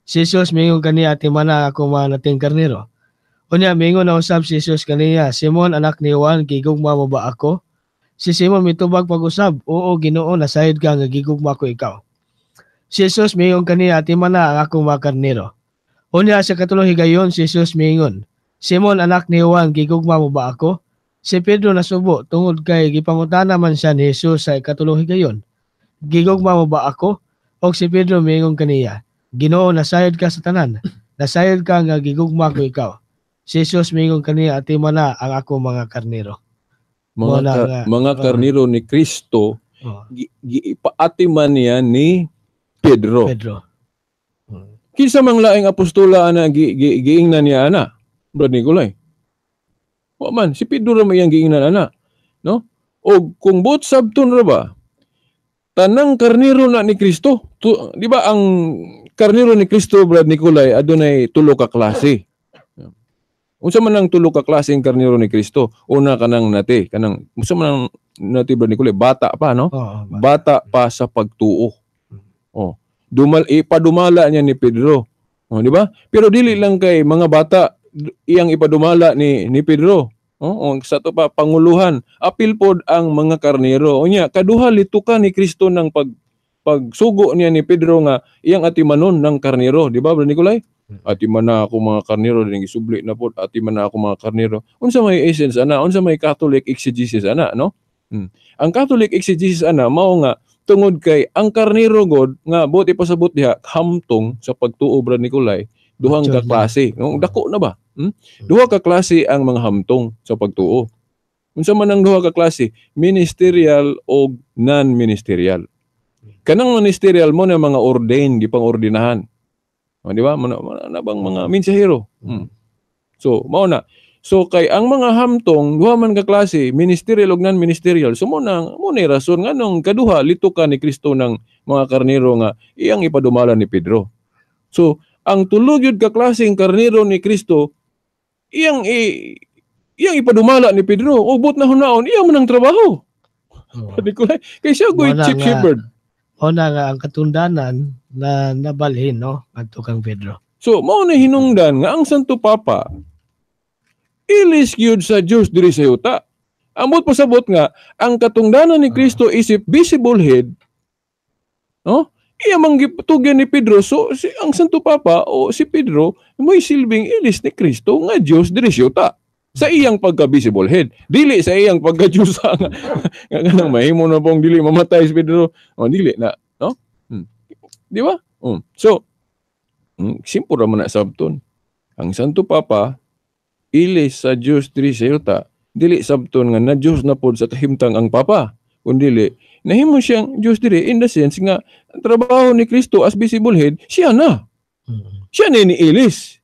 Si Jesus mingon kaniya, "Timana ako mga nating karnero." Unya mingon na usab si Jesus kaniya, "Simon, anak ni Juan, gigugma mo ba ako?" Si Simon mitubag pag-usab, "Oo, Ginoo, nasayod ka nga gigugma ko ikaw." Si Jesus mingon kaniya, "Timana ang akong mga karnero." Unya sa katulong higayon si Jesus mingon, "Simon, anak ni Juan, gigugma mo ba ako?" Si Pedro nasubo tungod kay gipangutana man siya ni Jesus sa ikatulong higayon, "Gigugma mo ba ako?" Og si Pedro mingon kaniya, "Ginoo, nasayod ka sa tanan. Nasayod ka nga gigugma ko ikaw." Si Jesus mingon kaniya, "Timana ang ako mga karnero." Mga mga karnero ni Kristo, gipaatiman niya ni Pedro. Kinsa mang laing apostola ana giingnan niya ana, Brad Nicolay? Wa man si Pedro ra may iyang giingnan ana, no? O kung buot sabton ra ba, tanang karnero na ni Kristo, di ba ang karnero ni Kristo, Brad Nicolay, adunay tulo ka klase. Unsa man ang tulo ka klase ang karnero ni Kristo? Una, kanang nati, kanang unsa man ang nati, Brad Nicolay? Bata pa, no? Oo, bata pa sa pagtuo. Oh, ipadumala niya ni Pedro. Oh, di ba? Pero dili lang kay mga bata iyang ipadumala ni Pedro. Oh, sa to pa panguluhan, apil pod ang mga karnero. Unya, kaduha lituka ni Kristo ng pagsugo niya ni Pedro nga iyang atimanon ng karnero, di ba, Brad Nicolay? Atiman na ako mga karnero, din gisubli na pod, atiman na ako mga karnero. Unsa may essence ana? Unsa may Catholic exegesis ana, no? Ang Catholic exegesis ana mao nga tungod kay ang karnero god nga buot ipasabot diha hamtong sa pagtuo, Brad Nicolay, duhang ka klase. No, dako na ba? Duha ka klase ang mga hamtong sa pagtuo. Unsa man ang duha ka klase? Ministerial o non-ministerial. Kanang ministerial mo na mga ordained, gipang-ordinahan. O, di ba? Mana na bang mga mensahero? So, mao na. So kay ang mga hamtong duha man ka klase, ministerial ug non-ministerial. So mo na rason nganong kaduha lito ka ni Kristo ng mga karnero nga iyang ipadumala ni Pedro. So ang tulo gyud ka klaseng karnero ni Kristo iyang ipadumala ni Pedro. O but na hunaon iya man ang trabaho. Nicolay, kay siya goy chief shepherd. Mao na nga ang katundanan na nabalhin, no, adto kang Pedro. So mao na hinungdan nga ang Santo Papa ilis gyud sa Dios diri sa yuta. Ambot pasabot nga ang katungdanan ni Kristo isip visible head, no? Iya man gitugyan ni Pedro. So si ang Santo Papa o si Pedro mo'y silbing ilis ni Kristo nga Dios diri sa yuta sa iyang pagka visible head, dili sa iyang pagka Dios nga kanang mahimo na pong dili mamatay si Pedro. O dili na, no? Di ba? So simple ra man na sabton. Ang Santo Papa ilis sa Dios diri sa yuta, dili sabton nga na Dios na pod sa kahimtang ang Papa, kundi nahimo siyang Dios diri in the sense nga ang trabaho ni Kristo as visible head, siya na. Siya na niilis.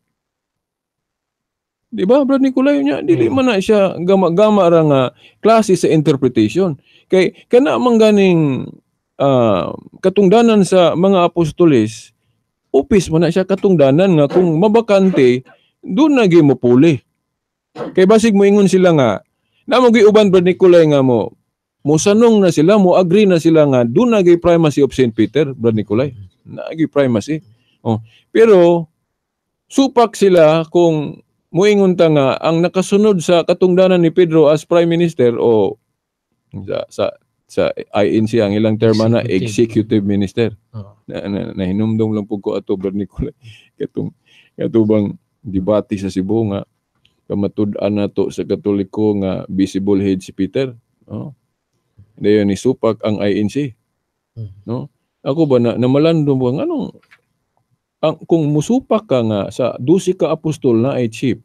Di ba, Brad Nicolay? Niya, dili man na siya gama-gama ra nga klase sa interpretation. Kay kana man ganing katungdanan sa mga apostoles, upis man na siya katungdanan nga kung mabakante, doon na gyud mo puli. Kay basig mo ingon sila nga, namo gyud uban, Brad Nicolay, nga mo Musanong na sila, mo agree na sila nga duna gyud primacy of St. Peter, Brad Nicolay. Naa gyud primacy. Oh. Pero supak sila kung muingon ta nga ang nakasunod sa katungdanan ni Pedro as prime minister o sa INC ang ilang terma na Executive. Executive minister. Na hinumdom lang pud ko ato, Brad Nicolay, katong katubang debate sa Cebu nga kamatud-an nato sa Katoliko nga visible head si Peter. Oh. Dayon ni supak ang INC. No? Ako ba na namalandong ba nganong ang kung musupak ka nga sa 12 ka apostol na ay chief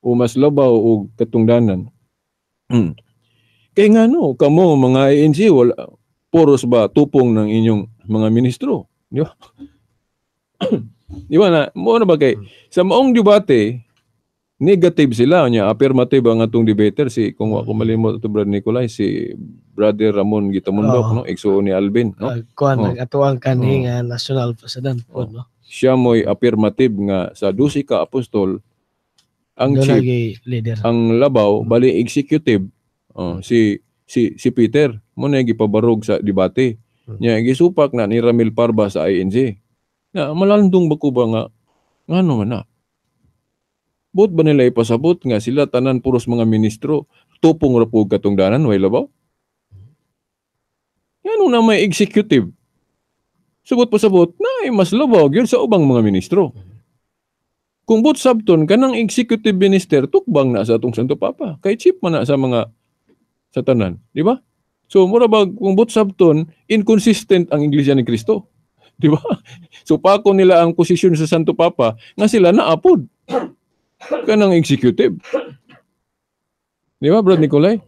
o mas labaw og katungdanan. Kay ngano kamo mga INC, wala puros ba tupong ng inyong mga ministro, di ba? Di ba na mo na ba kay sa maong debate negative sila nya affirmative ang atong debater, si, kung ako malimot ato, Brother Nicolay, si Brother Ramon Gitamundok, no, igsuon ni Alvin, no? Kuan, atuang kanhi nga national president po, no? Siya mo'y affirmative nga sa 12 ka apostol ang Doon chief lagi leader. Ang labaw bali executive, oh, si si si Peter mo na gipabarog sa debate. Nya gisupak na ni Ramil Parba sa INC. Na malandong ba ko ba nga ngano man na Buot ba nila ipasabot nga sila tanan puros mga ministro, tupong ra pud katungdanan, way labaw? Ngano na may executive? Subot pasabot na ay mas labaw gyud sa ubang mga ministro. Kung buot sabton, kanang executive minister tukbang na sa atong Santo Papa. Kay chief man na sa mga sa tanan, di ba? So mura ba kung buot sabton, inconsistent ang Iglesia ni Cristo. Di ba? So pako nila ang posisyon sa Santo Papa nga sila naapod kanang executive. Di ba, Brad Nicolay?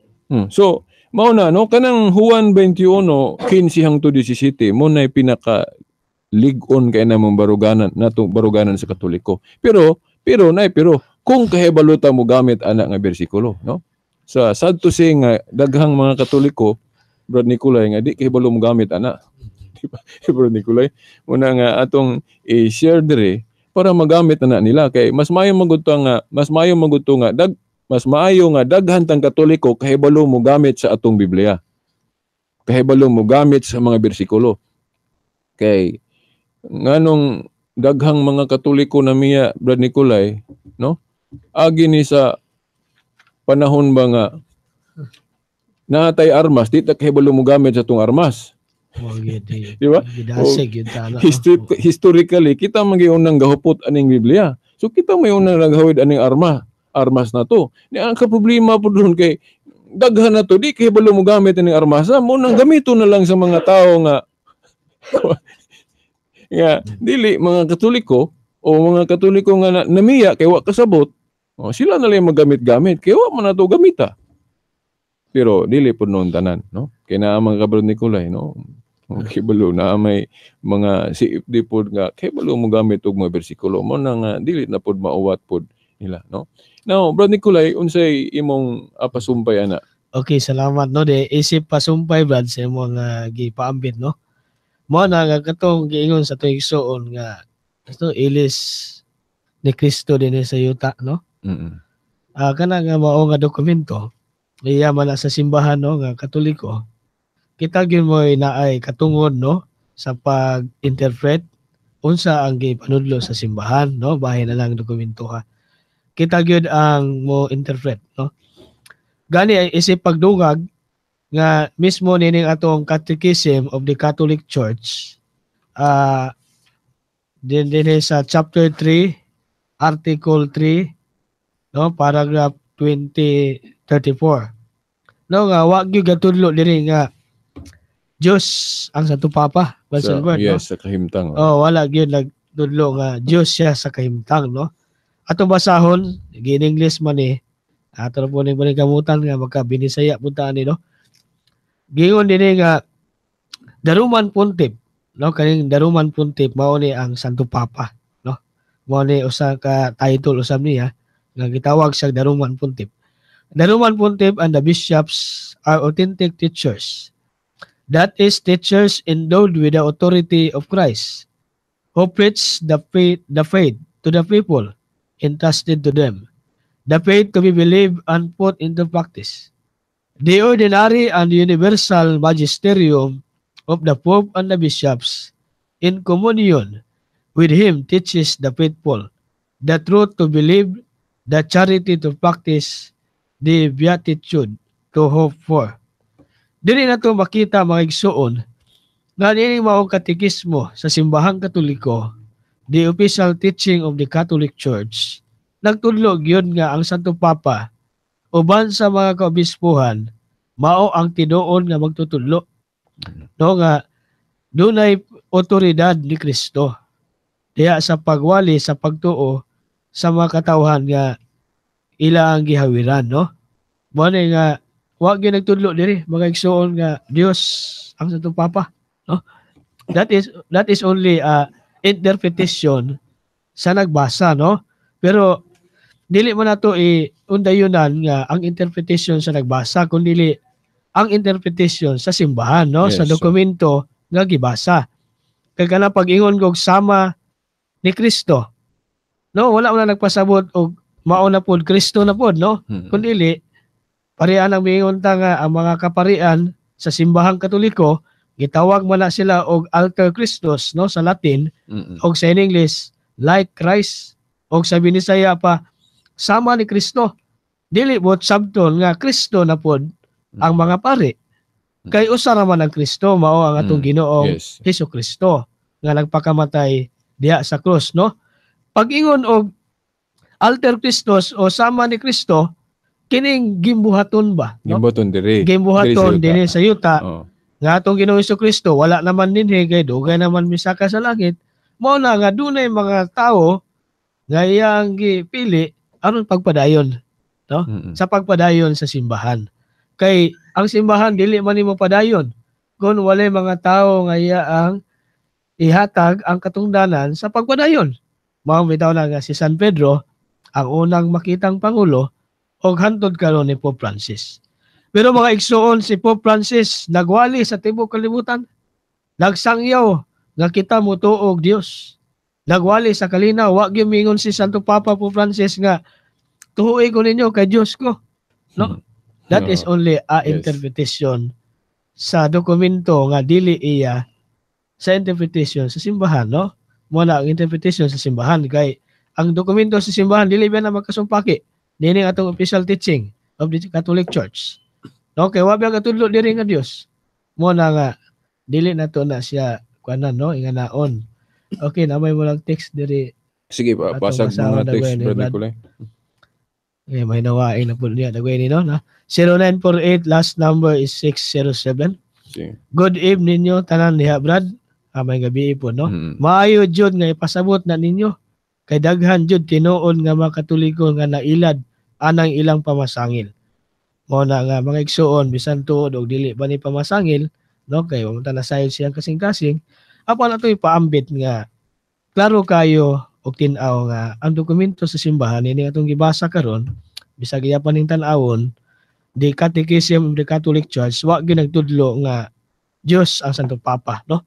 So, mao na no, kanang Juan 21:15 hangtod 17 mo na pinaka lig-on kay namong baruganan nato, baruganan sa Katoliko. Pero pero nay pero kung kahibalo ta mo gamit ana nga bersikulo, no? Sa sad to say nga daghang mga Katoliko, Brad Nicolay, nga di kahibalo mo gamit ana. Di ba, Brad Nicolay? Muna nga atong i-share dire para magamit na nila kay mas maayo nga daghan tang Katoliko kahibalo mo gamit sa atong Biblia. Kahibalo mo gamit sa mga bersikulo. Kay nganong daghang mga Katoliko na miya, Brad Nicolay, no? Agi ni sa panahon ba nga naatay armas, di ta kahibalo mo gamit sa atong armas. Mo gyud eh. Di ba? Gidasig gyud ta na. Historically, kita man gyud unang gahupot aning Biblia. So kita may unang naghawid aning armas na to. Ni ang kaproblema po doon kay daghan na to di kahibalo mo gamit aning armas. Mo nang gamito na lang sa mga tao nga nga dili mga Katoliko o mga Katoliko nga namiya kay wa kasabot. O, sila na lang magamit-gamit kay wa man nato gamita. Pero dili pud noon tanan, no? Kay naa mga ka-Brad Nicolay, no? Kibalo na may mga CFD pod nga kibalo mo gamit og mga bersikulo mo na nga dili na pod mauwat pod nila, no? Now, Brad Nicolay, unsay imong pasumpay ana? Okay, salamat, no. De isip pasumpay, Brad, sa imong gipaambit, no. Mo na nga katong giingon sa tuig igsuon nga ito ilis ni Kristo dinhi sa yuta, no. Kana nga mao nga dokumento iya man na sa simbahan, no, nga Katoliko. Kita gyud mo naay katungod, no, sa pag-interpret unsa ang gipanudlo sa simbahan, no, bahin na lang dokumento ha. Kita gyud ang mo interpret, no. Gani ay isip pagdungag nga mismo nining atong Catechism of the Catholic Church din dinhi sa chapter 3, article 3, no, paragraph 2034, no, nga wa gyud gatudlo diri nga Diyos ang Santo Papa, Sa, Albert, no? Yes, sa kahimtang. Oh, wala gyud nagtudlo nga Diyos siya sa kahimtang, no. Atong basahon, in English man eh. Ato na po ning kamutan nga magka-Binisaya po ta ani, no. Giingon dinhi nga the Roman Pontiff, no, kaning the Roman Pontiff mao ni ang Santo Papa, no. Mao ni usa ka title usab niya nga gitawag siya the Roman Pontiff. The Roman Pontiff and the bishops are authentic teachers. That is, teachers endowed with the authority of Christ, who preach the faith to the people entrusted to them. The faith to be believed and put into practice. The ordinary and universal magisterium of the Pope and the bishops in communion with him teaches the faithful the truth to believe, the charity to practice, the beatitude to hope for. Dili na to makita, mga igsuon, nga niining maong katekismo sa Simbahang Katoliko, the official teaching of the Catholic Church, nagtudlo gyud nga ang Santo Papa uban sa mga kaobispuhan mao ang tinuod nga magtutudlo. No, nga dunay otoridad ni Kristo diha sa pagwali sa pagtuo sa mga katawhan nga ila ang gihawiran, no? Mao ni nga wa gyud nagtudlo diri, mga igsuon, nga Dios ang Santo Papa, no? That is only a interpretation sa nagbasa, no? Pero dili mo nato i-undayunan nga ang interpretation sa nagbasa, kun dili ang interpretation sa simbahan, no, sa dokumento nga gibasa. Kay kana pag-ingon kog sama ni Kristo, no, wala mo na nagpasabot og mao na pod Kristo na pod, no? Kun dili parian ang miingon ta nga ang mga kaparian sa Simbahang Katoliko gitawag man na sila og alter Christus, no, sa Latin, og sa in English like Christ, og sa Binisaya pa sama ni Kristo. Dili bot sabton nga Kristo na pod ang mga pari, kay usa ra man ang Kristo, mao ang atong Ginoong Hesus Kristo nga nagpakamatay diha sa krus, no? Pag-ingon og alter Christus o sama ni Kristo, kining gimbuhaton ba, no? Gimbuhaton diri. Gimbuhaton Diri sa yuta. Dinhi sa yuta nga atong Ginoong Hesus Kristo wala naman dinhi kay dugay naman misaka sa langit. Mao na nga dunay mga tawo nga iyang gipili aron pagpadayon, no, sa pagpadayon sa simbahan, kay ang simbahan dili man nimo padayon kung walay mga tawo nga iya ang ihatag ang katungdanan sa pagpadayon. Mao bitaw na nga si San Pedro ang unang makitang pangulo og hantod karon ni Pope Francis. Pero mga igsuon, si Pope Francis nagwali sa tibuok kalibutan. Nagsangyaw nga kita motuo og Dios. Nagwali sa kalinaw, wa gyud mingon si Santo Papa Pope Francis nga tuohi ko ninyo kay Dios ko. No? That is only a interpretation sa dokumento nga dili iya sa interpretation sa simbahan, no? Mo na ang interpretation sa simbahan kay ang dokumento sa simbahan dili ba na magkasumpaki niini atong official teaching of the Catholic Church. No, kay wa ba katudlo diri nga Dios. Mo na nga dili na to na siya kuanan, no, inganaon. Okay, na may mo lang text diri. Sige pa, Atong basag basahon mga text, dagway ni Brother Brad. Nicolay. Eh, may nawain na po niya. Dagway ni, no? Na? 0948, last number is 607. Sige. Good evening ninyo, tanan diha, Brad. Ah, may gabi po, no? Maayo jud nga ipasabot na ninyo. Kay daghan jud tinuod nga mga Katoliko nga nailad anang ilang pamasangil. Mao na nga mga igsuon, bisan tuod og dili ba ni pamasangil, no, kay wa man ta nasayod siyang kasing-kasing, apan ato ipaambit nga klaro kayo og tin-aw nga ang dokumento sa simbahan ini atong gibasa karon, bisag iya pa ning tan-awon, the Catechism of the Catholic Church, wa gyud nagtudlo nga Dios ang Santo Papa, no?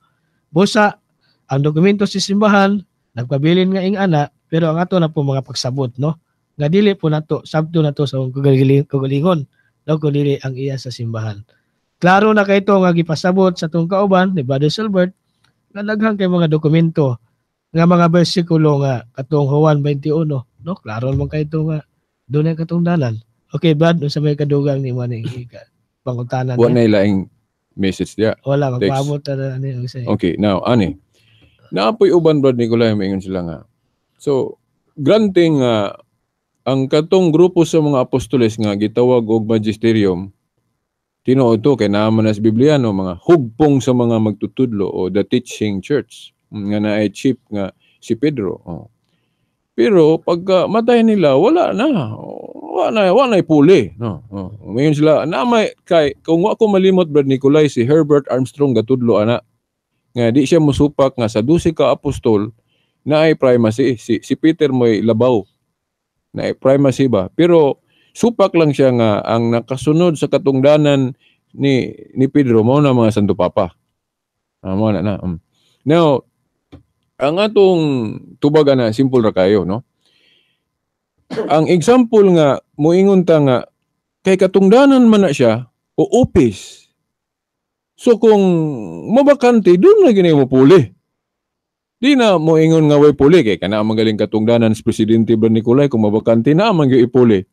Busa ang dokumento sa simbahan nagpabilin nga ing-ana, pero ang ato na po mga pagsabot, no, nga dili po nato sabto nato sa kagalingon, no, kung dili ang iya sa simbahan. Klaro na kay ito nga gipasabot sa atong kauban ni Brother Silbert nga daghan kay mga dokumento nga mga bersikulo nga katong Juan 21, no? Klaro man kay ito nga dunay katungdanan. Okay, Brad, unsa may kadugang ni man ika pangutanan Wa niya? na ilaing message diya. Wala. Text. Magpaabot na ani og say. Okay, now ani. Naapoy uban, Brad Nicolay, maingon sila nga. So, granting nga ang katong grupo sa mga apostoles nga gitawag og magisterium, tinuod to kay naa man na sa Biblia, no, mga hugpong sa mga magtutudlo o the teaching church nga naay chief nga si Pedro. Oh. Pero pagka matay nila, wala na. Wala na, wala na ipuli, no. Oh. Ngayon sila na may kay kung wa ko malimot, Brad Nicolay, si Herbert Armstrong gatudlo ana nga di siya musupak nga sa 12 ka apostol na ay primacy, si Peter mo'y labaw na ay primacy ba, pero supak lang siya nga ang nakasunod sa katungdanan ni Pedro mao na mga Santo Papa. Ah, mao na na. Now, ang atong tubaga na simple ra kayo, no? Ang example nga muingon ta nga kay katungdanan man na siya. O office. So kung mabakante, doon na gini mo puli. Di na mo ingon nga way puli kay kana ang magaling katungdanan sa presidente Brad Nicolay, kung mabakante na man gyud ipuli.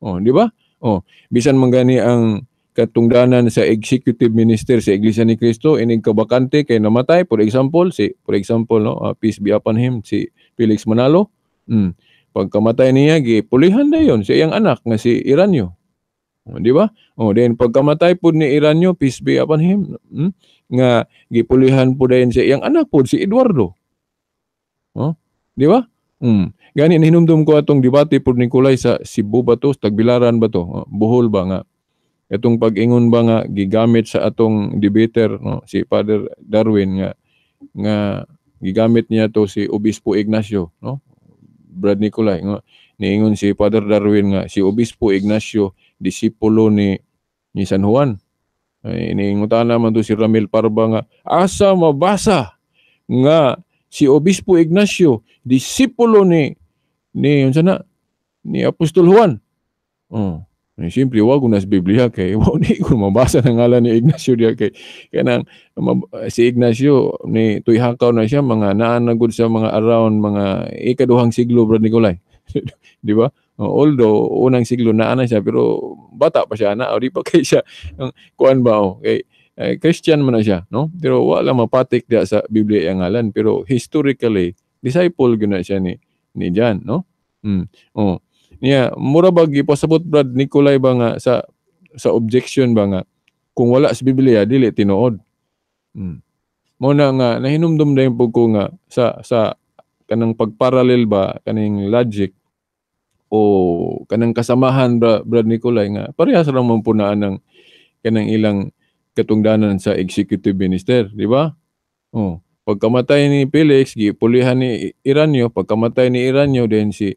Oh, di ba? Oh, bisan man gani ang katungdanan sa executive minister sa Iglesia ni Cristo inig kabakante kay namatay, for example si, for example, no, peace be upon him, si Felix Manalo. Pagkamatay niya, gipulihan dayon sa iyang anak nga si Iranyo. Oh, di ba? Oh, then pagkamatay pud ni Iranyo, peace be upon him, nga gipulihan pud dayon sa iyang anak pud si Eduardo. Oh, di ba? Gani nahinumdum ko atong debate pud Nicolay sa Cebu ba to, Tagbilaran ba to, oh, Bohol ba, nga itong pag-ingon ba nga gigamit sa atong debater, no, si Father Darwin, nga nga gigamit niya to si Obispo Ignacio, no, Brad Nicolay, nga niingon si Father Darwin nga si Obispo Ignacio disipulo ni San Juan. Ay, iniingutan naman to si Ramil Parba nga asa mabasa nga si Obispo Ignacio disipulo ni unsa na ni Apostol Juan. Oh. Eh, siyempre, wag ko na sa Biblia kay wa ni ko mabasa ng ngalan ni Ignacio diya kay kanang si Ignacio ni tuyhakaw na siya mga naanagod sa mga around mga ikaduhang siglo, Brad Nicolay. Di ba? Although unang siglo naa na siya pero bata pa siya na, o di pa kay siya ang kuan ba, oh, kay Christian man na siya, no? Pero wala mapatik diya sa Biblia ang ngalan, pero historically disciple gyud na siya ni John, no? Oh. Niya, mura ba gipasabot, Brad Nicolay, ba nga sa objection ba nga kung wala sa Biblia dili tinuod. Mo na nga nahinumdum dayon pud ko nga sa kanang pagparallel ba kaning logic o kanang kasamahan ba, Brad Nicolay, nga parehas ra man punaan ng kanang ilang katungdanan sa executive minister, di ba? Oh, pagkamatay ni Felix gipulihan ni Iranyo, pagkamatay ni Iranyo then si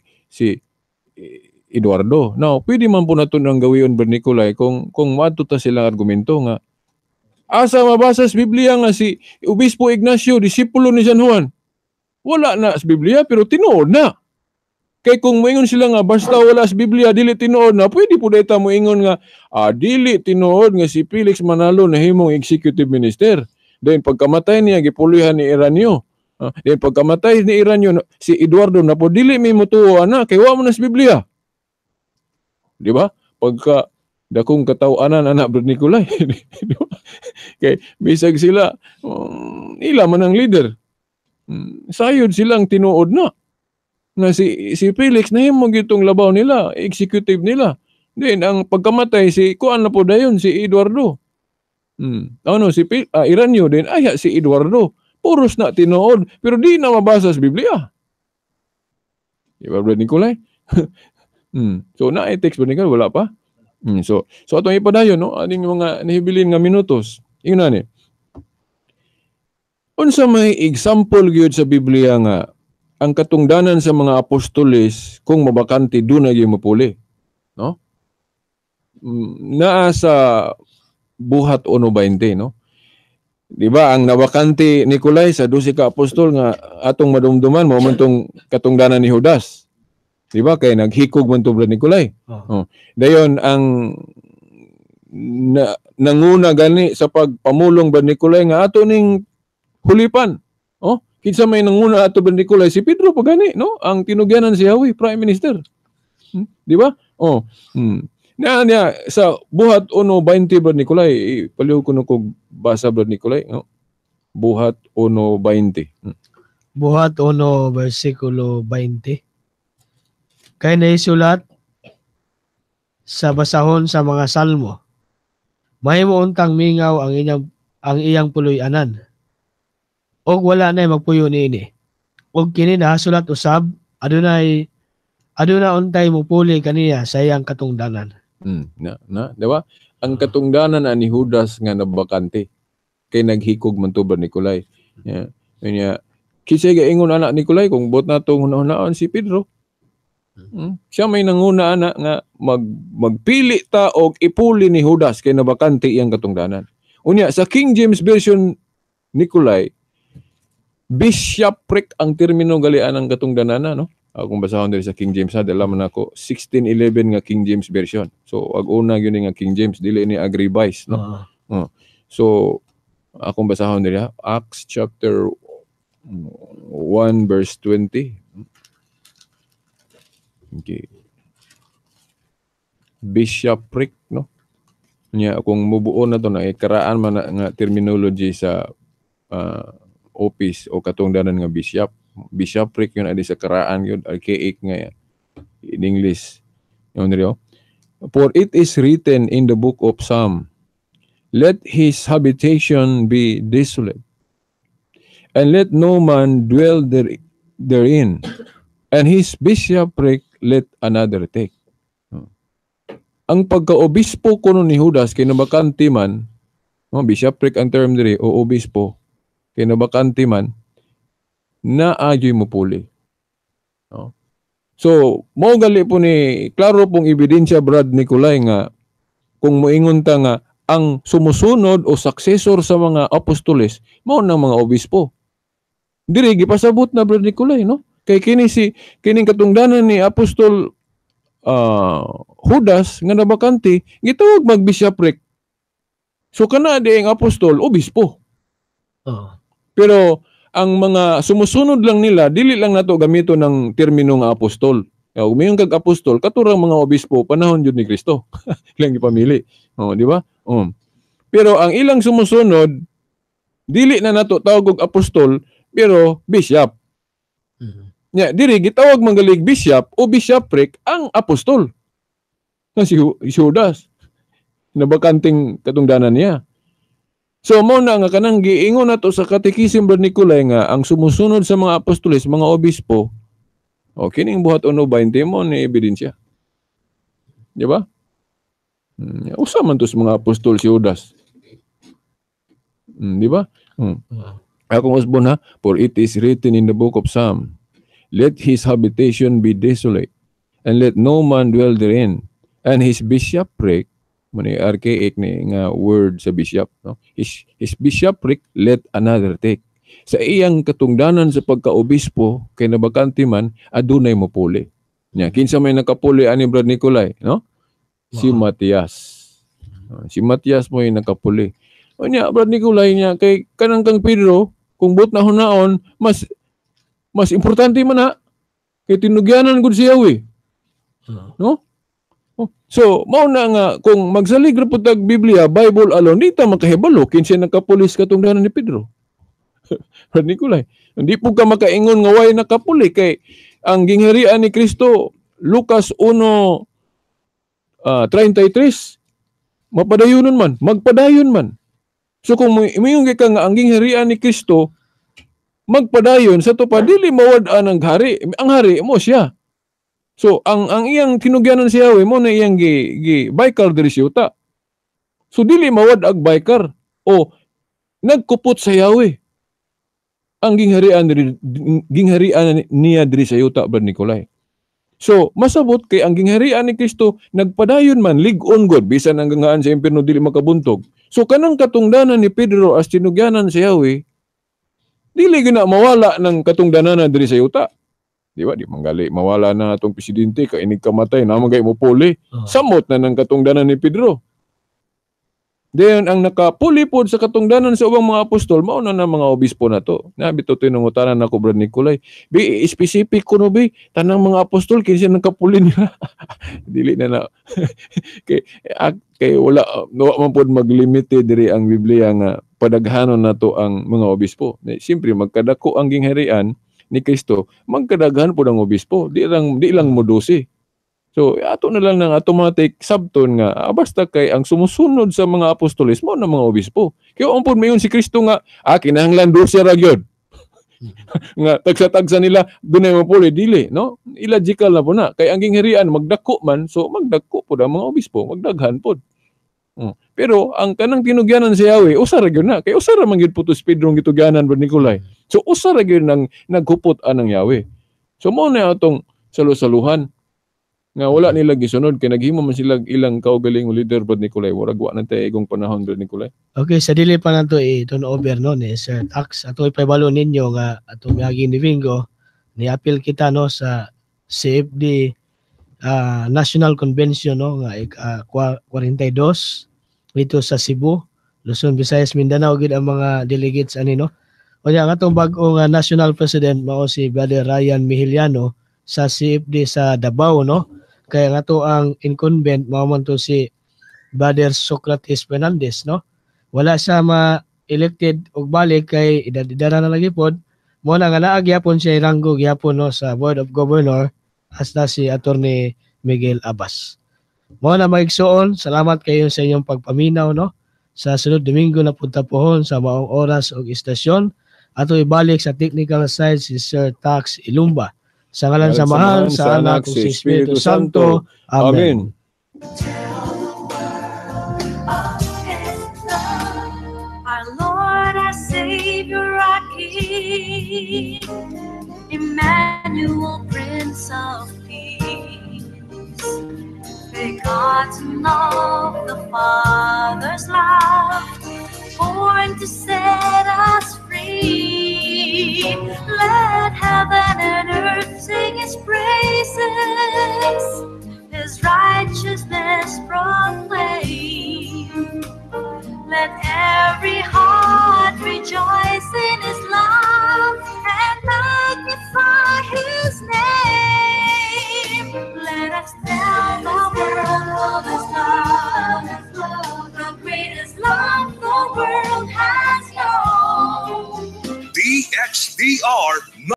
Eduardo. Now, pwede man po nato nang gawion, Brad Nicolay, kung moadto ta silang argumento nga asa mabasa sa Biblia nga si Obispo Ignacio disipulo ni San Juan. Wala na sa Biblia pero tinuod na. Kay kung moingon sila nga basta wala sa Biblia dili tinuod na, pwede po dayta moingon nga dili tinuod nga si Felix Manalo nahimong executive minister. Then pagkamatay niya gipulihan ni Iranyo. Then pagkamatay ni Iranyo si Eduardo na po dili mi motuo ana kay wa man na sa Biblia. Di ba? Pagka dakong kataw-anan ana, Brad Nicolay. Di ba? Kay bisag sila ila man ang leader. Sayod silang tinuod na. Nga si Felix nahimo gitong labaw nila, executive nila. Then ang pagkamatay si kuan na po dayon si Eduardo. Ano si Iranyo din ay si Eduardo. Puros na tinuod pero di na mabasa sa Biblia. Di ba, Brad Nicolay? So na text, Brad Nicolay, wala pa. So atong ipadayon, no, aning mga nahibilin nga minutos. Ingnan ni. Unsa may example gyud sa Biblia nga ang katungdanan sa mga apostoles kung mabakante doon na gyud mapuli, no? Naa sa Buhat 1:20, no? Di ba ang nabakante Nicolay sa 12 ka apostol nga atong madumduman mao man tong katungdanan ni Judas. Di ba kay naghikog man to, Brad Nicolay. Oh. Dayon ang nanguna gani sa pagpamulong, Brad Nicolay, nga ato ning hulipan. Oh, kinsa may nanguna ato, Brad Nicolay? Si Pedro pa gani, no? Ang tinugyanan si Yahweh, Prime Minister. Di ba? Oh. Na niya sa Buhat 1:20, Brad Nicolay, palihog ko kog basa, Brad Nicolay, no? Buhat 1:20. Buhat 1 versikulo 20. Kay naisulat sa basahon sa mga salmo, mahimo untang mingaw ang iyang puloy-anan, og wala nay magpuyo niini. Og kini nahasulat usab, adunay aduna untay mupuli kaniya sa iyang katungdanan. Na, di ba? Ang katungdanan ani Judas nga nabakante kay naghikog man to ba Nicolay. Yeah. Nya kisay gaingon anak Nicolay kung bot natong hunahunaan si Pedro. Siya may nanguna ana nga magpili ta og ipuli ni Judas kay nabakante iyang katungdanan. Unya sa King James Version Nicolay, bishopric ang termino galian ang katungdanan, no? Akong basahon diri sa King James ha, dala man ako 1611 nga King James Version. So ag una gyud ni nga King James, dili ni ag revise, no? Oo. So akong basahon diri ha, Acts chapter 1 verse 20. Okay. Bishopric, no? Nya kung mubuo na to na ikaraan man na nga terminology sa office o katungdanan nga bishop. Bishopric yun adi sa karaan yun, archaic nga in English. Yun diri, oh. For it is written in the book of Psalm, let his habitation be desolate, and let no man dwell therein, and his bishopric let another take. Ang pagka-obispo kuno ni Judas kay nabakante man, no, bishopric ang term diri o obispo, kay nabakante man, naagyoy mo puli. No? So, mao gali po ni klaro pong ebidensya, Brad Nicolay, nga kung moingon ta nga ang sumusunod o successor sa mga apostoles mao nang mga obispo. Diri gipasabot na, Brad Nicolay, no? Kay kini si kining katungdanan ni Apostol Judas nga nabakante gitawag magbishopric. So kana di ang apostol obispo. Oo. Pero ang mga sumusunod lang nila, dili lang nato gamito ng termino nga apostol. Kaya kung mayon kag apostol, katurang mga obispo panahon jud ni Kristo. Ilang gipamili. Oh, di ba? Oh. Pero ang ilang sumusunod, dili na nato tawag og apostol, pero bishop. Nya diri gitawag manggalig bishop o bishopric ang apostol. Na si Judas. Nabakanting katungdanan niya. So mo na nga kanang giingon nato sa Catechism, Brad Nicolay, nga ang sumusunod sa mga apostoles, mga obispo, o kining buhat 1:20 mo ni ebidensya. Di ba? Usa man to sa mga apostol si Judas. Di ba? Akong usbon ha, for it is written in the book of Psalm, let his habitation be desolate, and let no man dwell therein, and his bishopric, mani archaic ni nga word sa bishop, no? His bishopric let another take. Sa iyang katungdanan sa pagkaobispo kay nabakante man, adunay mopuli. Nya kinsa may nakapuli ani, Brad Nicolay, no? Si Matias. Si Matias mo yung nakapuli. O nya, Brad Nicolay, niya kay kanang kang Pedro, kung buot na hunaon, mas mas importante man na kay tinugyanan gud siya we. No? Oh. So, mao na nga kung magsalig ra pud tag Biblia, Bible alone, di ta makahibalo kinsa nakapulis katungdanan ni Pedro. Brad Nicolay, hindi po ka makaingon nga way nakapuli kay ang gingharian ni Kristo, Lucas 1 33, mapadayonon man, magpadayon man. So kung muingon ka nga ang gingharian ni Kristo magpadayon sa to pa, dili mawad-an ang hari, ang hari mo siya. So ang iyang tinugyanan si Yahweh mo na iyang gi baykar diri sa yuta. So dili mawad ag baykar o nagkupot sa Yahweh ang gingharian niya diri sa yuta, Brad Nicolay. So masabot kay ang gingharian ni Kristo nagpadayon man, lig-on god bisan ang ganghaan sa impierno dili makabuntog. So kanang katungdanan ni Pedro as tinugyanan sa Yahweh dili gina mawala ng katungdanan diri sa yuta. Di ba? Di manggali mawala na atong presidente kay inig kamatay na magay mo puli. Samot na ng katungdanan ni Pedro. Dayon ang nakapuli pod sa katungdanan sa ubang mga apostol mao na ng mga obispo na to. Nabi to tinungutanan nako, Brad Nicolay. Bi specific kuno bi tanang mga apostol kinsa nang kapuli nila. Dili na na kay kay wala no man pod maglimite diri ang Biblia nga padaghanon nato ang mga obispo. Siyempre magkadako ang gingharian ni Kristo, magkadaghan pod ang obispo, di lang mo 12. So ato na lang ng automatic sabton nga basta kay ang sumusunod sa mga apostoles mo na mga obispo. Kaya ang pod mayon si Kristo nga kinahanglan 12 ra gyud. Nga tagsa-tagsa nila dunay mapuli dili, no? Illogical na po na kay ang gingharian magdako man, so magdako pod ang mga obispo, magdaghan pod. Pero ang kanang tinugyanan si Yahweh, usa ra gyud na kay usa ra man gyud putos Pedro ang gitugyanan, Brad Nicolay. So usa ra gyud nang naghupot anang Yahweh. So mao na atong salu-saluhan nga wala nila gisunod kay naghimo man sila ilang kaugalingong leader, Brad Nicolay. Murag wa na tay igong panahon, Brad Nicolay. Okay, sa dili pa nato i-turn over no ni Sir Tax, ato ipahibalo ninyo nga atong miaging Domingo ni-apil kita no sa CFD National Convention, no, nga 42 dito sa Cebu, Luzon, Visayas, Mindanao gid ang mga delegates ani, no. Unya ang atong bag-ong national president mao si Brother Ryan Mihiliano sa CFD sa Davao, no. Kaya nga to ang incumbent mao man to si Brother Socrates Fernandez, no. Wala siya ma-elected og balik kay edad-edara na lagi pod. Mo na nga naa gyapon siya ranggo gyapon, no, sa Board of Governor hasta si Attorney Miguel Abbas. Mo na, mga igsoon, salamat kayo sa inyong pagpaminaw, no. Sa sunod Domingo na punta pohon sa maong oras ug istasyon, ato ibalik sa technical side si Sir Tax Ilumba. Sa ngalan sa Amahan, sa Anak, ug sa Espiritu Santo. Amen. Amen. Of His love, our Lord, our Savior, our King, Emmanuel, Prince of Peace, begotten of the Father's love, born to set us free. Let heaven and earth sing His praises, His righteousness proclaim. Let every heart rejoice in His love and magnify His name. Let us tell the world of His love, the greatest love the world has known. DXDR.